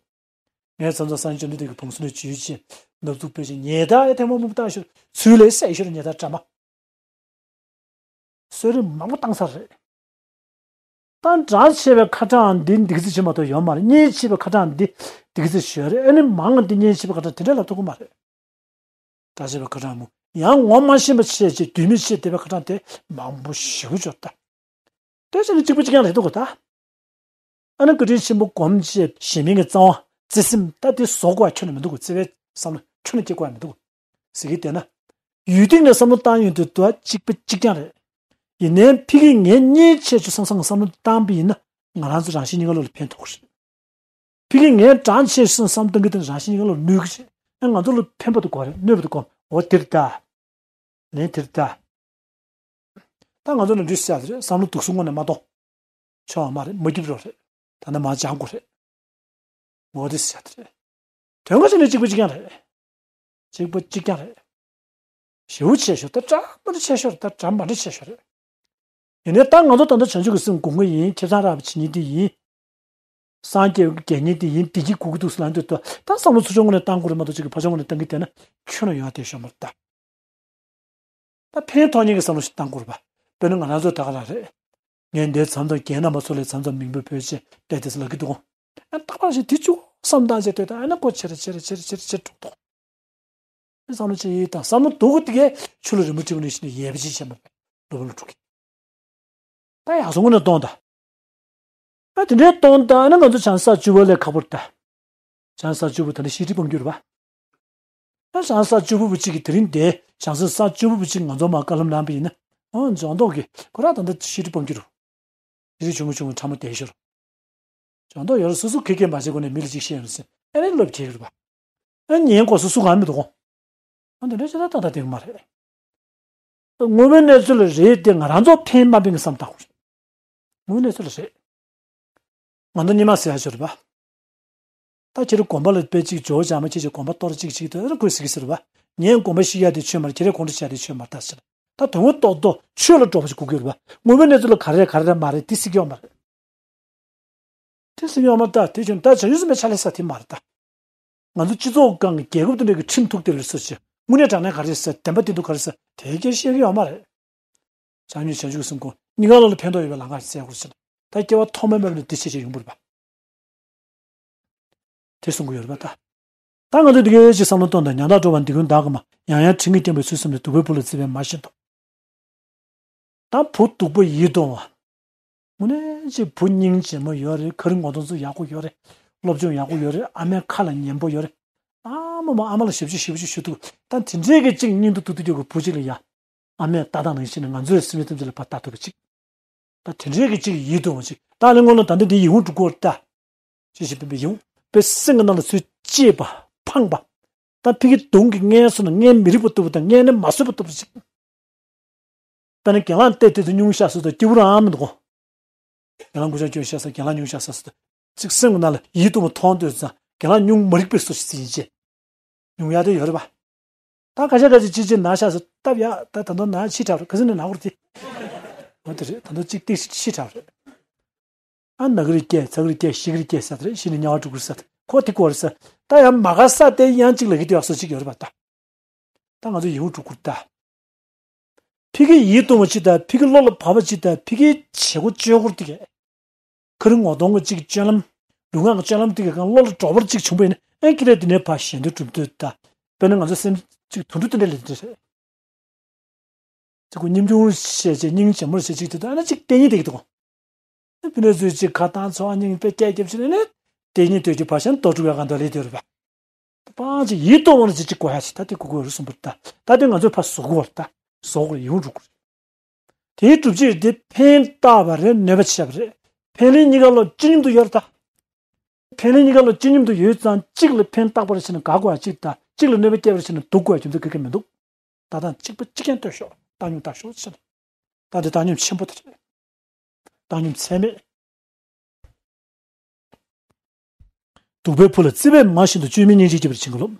ངས་མཚམས་མཚམས་སངས་རྒྱས་བཅོམ་ལྡན་འདས་ཀྱི་བང་སོ་ནས་བརྗོད་བྱས། ནབ་ཚུགས་སྤོས་བྱས། ཉེས་དག་ཡང་ཐེངས་མང་པོ་བཏང་ཤོག་ཚུར་ལས་བསད་ཤོག་ཉེས་དག་དྲ་མ། གསོད་རེས་མང་པོ་བཏང་ཚར་རེད། ད་དགྲ་བྱས་པའི་ཁ་གྲངས་འདི་འདི་ག་ཚོད་ཅིག་མ་གཏོགས་ཡོད་མ་རེད། གཉེན་བྱས་པའི་ཁ་གྲངས་འདི་འདི་ག་ཚོད་ཅིག་ཡོད་རེད། ཨ་ནི་མང་ང་འདི་གཉེན་བྱས་པའི་ཁ་གྲངས་དེ་འདྲ་ལབ་ཐུབ་ཀྱི་མ་རེད། དགྲ་བྱས་པའི་ཁ་གྲངས་མང་། ཡང་ངོ་མ་ཤེས་པ་བྱས་བྱས་དུས་མི་བྱས་བསྡད་པའི་ཁ་གྲངས་དེ་མང་པོ་ཞེ་པོ་ཅིག་ཡོད་ད། དེ་བྱས་ནས་གཅིག་པ་གཅིག་རྐྱང་རེད་འདུག་གོ་ད། ཨ་ནི་བཀའ་དྲིན་ཆེན་པོ་སྒོམ་བྱས་གཞན་མིང་གི་རྩ་བ་བརྩེ་སེམས་ད་དེ་བཟོ་དགོས་པ་ཁྱོན་ནས་མི་འདུག་གོ་བརྩེ་བའི་བསམ་བློ་ཁྱོན་ནས་སྐྱེ་དགོས་པ་མི་འདུག་གོ་ཟེར་གྱི་བསྡད་ན། ཡུལ་སྟེང་ནས་བསམ་བློ་བཏང་ཡོང་དུས་དུ་བ་གཅིག་པ་གཅིག་རྐྱང་རེད། ཡིན་ནའི་ཕ་གིར་ངས་གཉེན་བྱས་བྱུང་བསམ་བསམ་བསམ་བློ་བཏང་པ་ཡིན་ན། ང་རང་ཚོ་རང་བཞིན་གཉིས་ཀ་བློ་ལ་ཕན་ཐོགས་ཀྱི་རེད། ཕ་གིར་ངས་དགྲ་བྱས་བྱུང་བསམ་བཏང་གི་དེ་རང་བཞིན་གཉིས་ཀ་བློ་ལ་གནོད་ཀྱི་རེད། ཨ་ང་ཚོ་ལ་ཕན་པ་དེ་དགོས་རེད། གནོད་པ་དེ་དགོས། འོ་དེ་རེད་ད། ལན་དེ་རེད་ད། ད་ང་ཚོ་ལ་འདྲི་ཟེར་ཡག་དེ་རེད། བསམ་བློ་སྡུག་སུ་སྔོན་ནས་མ་གཏོང་། ཆོག་མ་རེད། མ་སྐྱིད་རོགས་རེད། ད་ནི་མ་སྦྱང་དགོས་རེད། འོ་དེ་ཟེར་ཡག་དེ་རེད། དོན་ཁ་ཅིག་ནི་གཅིག་པ་གཅིག་རྐྱང་རེད། གཅིག་པ་གཅིག་རྐྱང་རེད། ཞེ་པོ་ཆེ་ཤོས་ད་འདྲ་མ་འདྲ་ཆེ་ཤོས་རེད། ད་འདྲ་མ་འདྲ་ཆེ་ཤོས་རེད། ཡིན་ནའི་ད་ང་ཚོ་ད་ལྟ་བྱང་ཆུབ་ཀྱི་སེམས་སྒོམ་གྱི་ཡིན། ཁེ་བཟང་རག་པ་བྱེད་མཁན་དེ་ཡིན། སངས་རྒྱས་རྒྱ་ཉིད་དེ་ཡིན། བདེ་སྐྱིད་དགོས་ཀྱི་འདུག་ཟེར་ལབ་དུས་ད་བསམ་བློ་ཚུར་ཕྱོགས་ངོས་ནས་བཏང་དགོས་རེད་མ་གཏོགས། གཅིག་གི་ཕར་ཕྱོགས་ངོས་ནས་བཏང་གི་བསྡད་ན་ཁྱོན་ནས་ཡོང་བསྡད་ཤོག་མ་རེད་ད། ད་ཕན་ཐོགས་མཁན་གྱི་བསམ་བློ་ཞིག་བཏང་དགོས་རེད་པ། དཔེར་ན་ང་རང་ཚོ་ད་ག་རང་རེད། ངས་འདིར་མཚམས་མཚམས་རྒན་རྣམ་པ་ཚོ་ལ་མཚམས་མཚམས་མིང་འབོད་འབོད་བྱས་བསྡད་དེ་ཟེར་ལབ་ཀྱི་འདུག་གོ། ཨ་རྟག་པར་ཞིག་དེ་བཅུག་བསམ་བཏང་བྱས་སྡོད་ད། ཨ་ན་ཀོ་ཆེ་རེ་ཆེ་རེ་ཆེ་རེ་ཆེ་རེ་ཆེ་རེ་འགྲོ་འདུག། བསམ་བློ་ཅིག་དང་བསམ་བློ་སྡུག་གི་དེ་གའི་ཆུ་ལ་རི་མོ་བྲིས་པ་ནང་བཞིན་ནས་ཡལ་བ་ཅིག་བྱས་མ་པས་སློབ་དཔོན་ལ་འཁྲུག་གི། ད་ཡག་སོང་ངོ་ནས་གཏོང་ད། ཨ་དེ་འདྲའི་གཏོང་ད། ཨ་ནི་ང་ཚོ་བྱང་ས་བཅུ་པ་ལས་ཁག་པོ་རེད་ད། བྱང་ས་བཅུ་པོ་ད་ནི་བཤད་ཁྲིད་སྤང་རྒྱུ་རེད་པ། ཨ་བྱང་ས་བཅུ་པོ་བུ་གཅིག་གིས་དེ་རིང་དེ་བྱང་ས་ས་བཅུ་པོ་བུ་གཅིག་ང་ཚོ་མར་བཀའ་སློབ་གནང་པ་ཡིན་ན། ཨོ་ལྗང་མདོག་གིས་ཁོ་རང་ད་ལྟ་བཤད་ཁྲིད་སྤང་རྒྱུ་རེད། བཤད་ཁྲིད་ཆུང་ངུ་ཆུང་ངུ་ཕྲ་མོ་དེ་ཤོར། ལྗང་མདོག་ཡོད་རེད། སོ་སོ་ཁེ་ཁེ་མ་བྱེད་སྒོ་ནས་མི་ལ་ཅིག་བཤད་ཡོང་ཟེར། ཨ་ནི་སློབ་ཁེ་རེད་པ། ཨ་ཉན་དགོས་སོ་སོ་གང་མི་འདུག་གོ། ཨ་འདི་འདྲ་བྱས་ན་ཏག་ཏག་འགྲིག་གི་མ་རེད། དངོས་པོའི་གནས་ཚུལ་ལ་རེད་དེ་ང་རང་ཚོ་ཕན་མ་ཕན་གྱི་བསམ་བཏང་དགོས་རེད། དངོས་པོའི་གནས་ཚུལ་ལ་རེད། ང་ཚོ་སྔོན་མ་ཟེར་ཡག་ཅིག་ཡོད་རེད་པ། ད་ཁྱེད་རང་དགོན་པ་ལ་དཔེ་གཅིག་ཇོ་བོ་འཇག་མ་ཁྱེད་ཀྱི་དགོན་པ་གཏོར་གཅིག་གཅིག་དེ་ཁོས་ཟེར་གྱི་ཟེར་བ། ངས་དགོན་པ་བཤིག་ཡག་དེ་ཆོས་མ་རེད། ཁྱེད་རང་ཁོང་ཁྲོ་ཆགས་དེ་ཆོས་མ་རེད་ད་ཟེར། ད་དོན་དངོས་ཐོག་ཏུ་ཆོས་ལ་འགྲོ་བ་ཞིག་དགོས་ཀྱི་ཡོད་རེད་པ། དངོས་པོའི་གནས་ཚུལ་ལ་ག་རེ་ག་རེ་མ་རེད་དེ་ཟེར་གྱི་ཡོད་མ་རེད། དེ་ཟེར་གྱི་ཡོད་མ་རེད་ད། དེ་བྱུང་ད་བྱང་ཆུབ་སེམས་དཔའི་ཕྱག་ལས་ས་དེ་མ་རེད་ད། ང་ཚོ་སྤྱི་ཚོགས་སྒང་གི་རྒྱལ་ཁབ་དེ་འདྲ་གི་ཁྲིམས་ཐོག་དེ་ལ་སོ་ཅི་དངོས་གནས་དྲང་གནས་ག་རེ་ཟེར། བདེན་པ་བདེན་སྡུག་ག་རེ་ཟེར་དེ་སྐད་བཤད་ཀྱི་ཡོད་མ་རེད། བྱང་ཆུབ་བྱང་ཆུབ་སེམས་ཁོ་གཉིས་ཀ་ལ་ལ་ཕན་ཐོགས་ཡོད་པའི་ལམ་ཁ་ཞིག་བཙལ་དགོས་ཟེར། ད་སྐྱེ་བ་ཐོག་མའི་མེད་པ་ནས་འདི་བྱེད་བྱེད་ཡོང་གི་རེད་པ། དེ་གསུང་གི་ཡོད་རེད་པ་ད། ད་ང་ཚོས་འདི་གའི་ཅིག་བསམ་བློ་གཏོང་དང་། ཉམ་ཐག་འགྲོ་བ་འདི་ཀུན་བདག་གི་མ། ཡང་ཡང་འཁྲིད་ངེས་སྐྱེངས་པའི་ཚུལ་བསམ་ནས། སྡུག་པའི་བུ་ལ་བརྩེ་བས་མ་བཞེད་དོ། ད་བུ་སྡུག་པ་ཡིད་དུ་འོང་བ། དངོས་གནས་ཅིག་བུ་སྙིང་རྗེ་མོ་ཡོད་རེད། ཁ་རི་ངོ་གདོང་ཚོ་ཡག་པོ་ཡོད་རེད། སློབ་སྦྱོང་ཡག་པོ་ཡོད་རེད། ཨ་མའི་ཁ་ལ་ཉན་པོ་ཡོད་རེད། ཨ་མ་མ་ཨ་མ་ལ་ཞབས་ཕྱི་ཞབས་ཕྱི་ཞུ་ཐུབ། ད་དེ་འདྲའི་གི་ཅིག་སྙིང་དུ་སྡུག་ཏུ་སྐྱོ་གི་བུ་ཅིག་ལ་ཡ། ཨ་མས་ལྟ་སྟངས་ནང་བཞིན་ནས་ང་ཚོའི་སེམས་ཅན་ཐམས་ཅད་ལ་ཕར་ལྟ་ཐུབ་པ་ཅིག། ད་དེ་འདྲའི་གི་ཅིག་ཡིད་དུ་འོང་ཅིག། ད་ལན་སྔོན་ལ་ད་ལྟ་འདི་ཡིད་འོང་དྲུག་སྐོར་ལྟ། ཅི་ཞིག་སྤེན་པའི་ཡིད་འོང་པའི་སེམས་ཀྱི་ནང་ལ་ཚུར་སྐྱེས་པ་ཕངས་པ། ད་ཕ་གི་གདོང་གི་མངལ་སོ་ན་མངལ་མི་རིག་པ་ལྟ་བུ་དང་མངལ་ནས་མ་བཟོད་པ་ལྟ་བུ་ཅིག། དཔེར་ན་གྱེན་ལངས་བལྟས་དེ་ཚོ་སྙུང་གཞག་སོ་དང་སྐྱིད་པོ་རང་མི་འདུག་གོ། གྱེན་ལངས་སྐུ་ཞབས་སྐྱོན་བཞག་ས་གྱེན་ལངས་སྙུང་གཞག་ས་སོ་དང་། ཅིག་སེམས་ཀྱི་ནང་ལ་ཡིད་དུ་མ་མཐོང་འདོད་ཙང་གྱེན་ལངས་སྙུང་མ་རིག་པའི་སོ་ཞིག་ཟིན་ཡིན་ཅེ། སྙུང་ཡག་དེ་ཡོད་རེད་པ། ད་ཁ་ཤས་ཁ་ཤས་ཅི་ཅི་ན་ཤག་སོ་སྟབས་ཡག་ད་ད་དུང་ན་ཕྱི་དྲགས་རེད། ག་ཚོད་ནས་ན་གོ་རེད་དེ། འོ་དེ་རེད། ད་དུང་ཅིག་ཏིག་ཕྱི་དྲགས་རེད། ཨ་ན་གི་རེད་སྐྱེ་ཚ་གི་རེད་སྐྱེ་ཤི་གི་རེད་སྐྱེ་ས་དེ་རེད། ཤི་ནས་དམྱལ་བ་འགྲོ་གི་རེད་ས་ཁོ་དེ་གོ་རེད་ས། ད་ཡང་མ་དགའ་ས་དེ་ཡང་ཅིག་ལ་གི་དེ་ཡག་སོ་ཅིག་ཡོད་རེད་པ་ད། ད་ང་ཚོ་ཡིད་འོང་དྲུག་སྐོར་ལྟ། ཕ་གི་ཡིད་དུ་འོང་བ་ཅིག་དང་། ཕ་གི་བློ་ལ་བབས་པ་ཅིག་དང་། ཕ་གིའི་བྱེད་སྒོ་སྤྱོད་སྒོ་དེ་གས། ཁ་རི་ངོ་གདོང་གི་ཅིག་སྤྱོད་ལམ། ལུས་ངག་གི་སྤྱོད་ལམ་དེ་གས་གང་བློ་ལ་འགྲོ་བར་ཅིག་བྱུང་བས་ནི། ཨེ་ཁྱེད་རས་དེ་ནས་ཕར་གཞན་དོན་སྒྲུབ་འདོད་ད། དཔེར་ན་ང་ཚོ་སེམས་ཅིག་དུད་འགྲོ་དེ་འདྲ་ལས་དེ་འདྲ་རེད། ཅིག་ཁོ་སྙིང་རྗེ་བྱས་ཅིག་སྙིང་རྗེ་མོར་བྱས་ཅིག་དེ་དང་ཨ་ན་ཅིག་ལྟས་ངན་དེ་གི་འདུག་གོ། ཨེ་ཕི་ནས་ཚོས་ཅིག་ཁ་བཏང་ཚོ་ཨ་སྙིང་དཔེ་སྐད་རྒྱབ་ཕྱིན་ནས་ནི། དེ་ཉིད་ལྟོས་ཀྱི་བར་ཞན་དོ་དྲུག་ཡ་ག་འདོད་ལས་དེ་རུ་བ། སྤང་ཅིག་ཡིད་རྟོག་འོང་ན་ཅིག་ཅིག་གོ་ཡ་ཅིག་ད་དེ་གོ་གོ་རུ་གསུངས་པར་ད། ད་དེ་ང་ཚོས་ཕར་བཟོ་གོ་བར་ད། བཟོ་གོ་ཡོང་འགྲོ་གོ། དེའི་གྲུབ་ཆ་དེ་ཕན་བཏགས་པ་རེད། གནོད་པ་བྱས་པ་རེད། ཕན་གནོད་གཉིས་ཀ་ལོ་ཅི་སྙམ་དུ་ཡོད་རེད་ད། ཕན་གནོད་གཉིས་ཀ་ལོ་ཅི་སྙམ་དུ་ཡོད་ཙང་གཅིག་ལ་ཕན་བཏགས་པར་བྱས་ན་དགའ་དགོས་ཡ་གཅིག་ད། གཅིག་ལ་གནོད་པ་བསྐྱལ་བར་བྱས་ན་སྡུག་དགོས་ཡ་རྒྱུ་མཚན་ག་གེ་མི་འདུག་ད་ལྟ་གཅིག་པ་གཅིག་རྐྱང་ལྟོས་ཤོག་བཏང་སྙོམས་བཏང་ཤོག་ཅེས། ད་འདི་བཏང་སྙོམས་ཆེན་པོ་དེ་རེད། བཏང་སྙོམས་ཚད་མེད། སྡུག་པའི་ཕུ་ལ་རྩིད་པས་མ་བཞིན་དུ་བཅོས་མིན་སྙིང་རྗེ་སྐྱེ་བར་བྱིན་གོ་ལོ།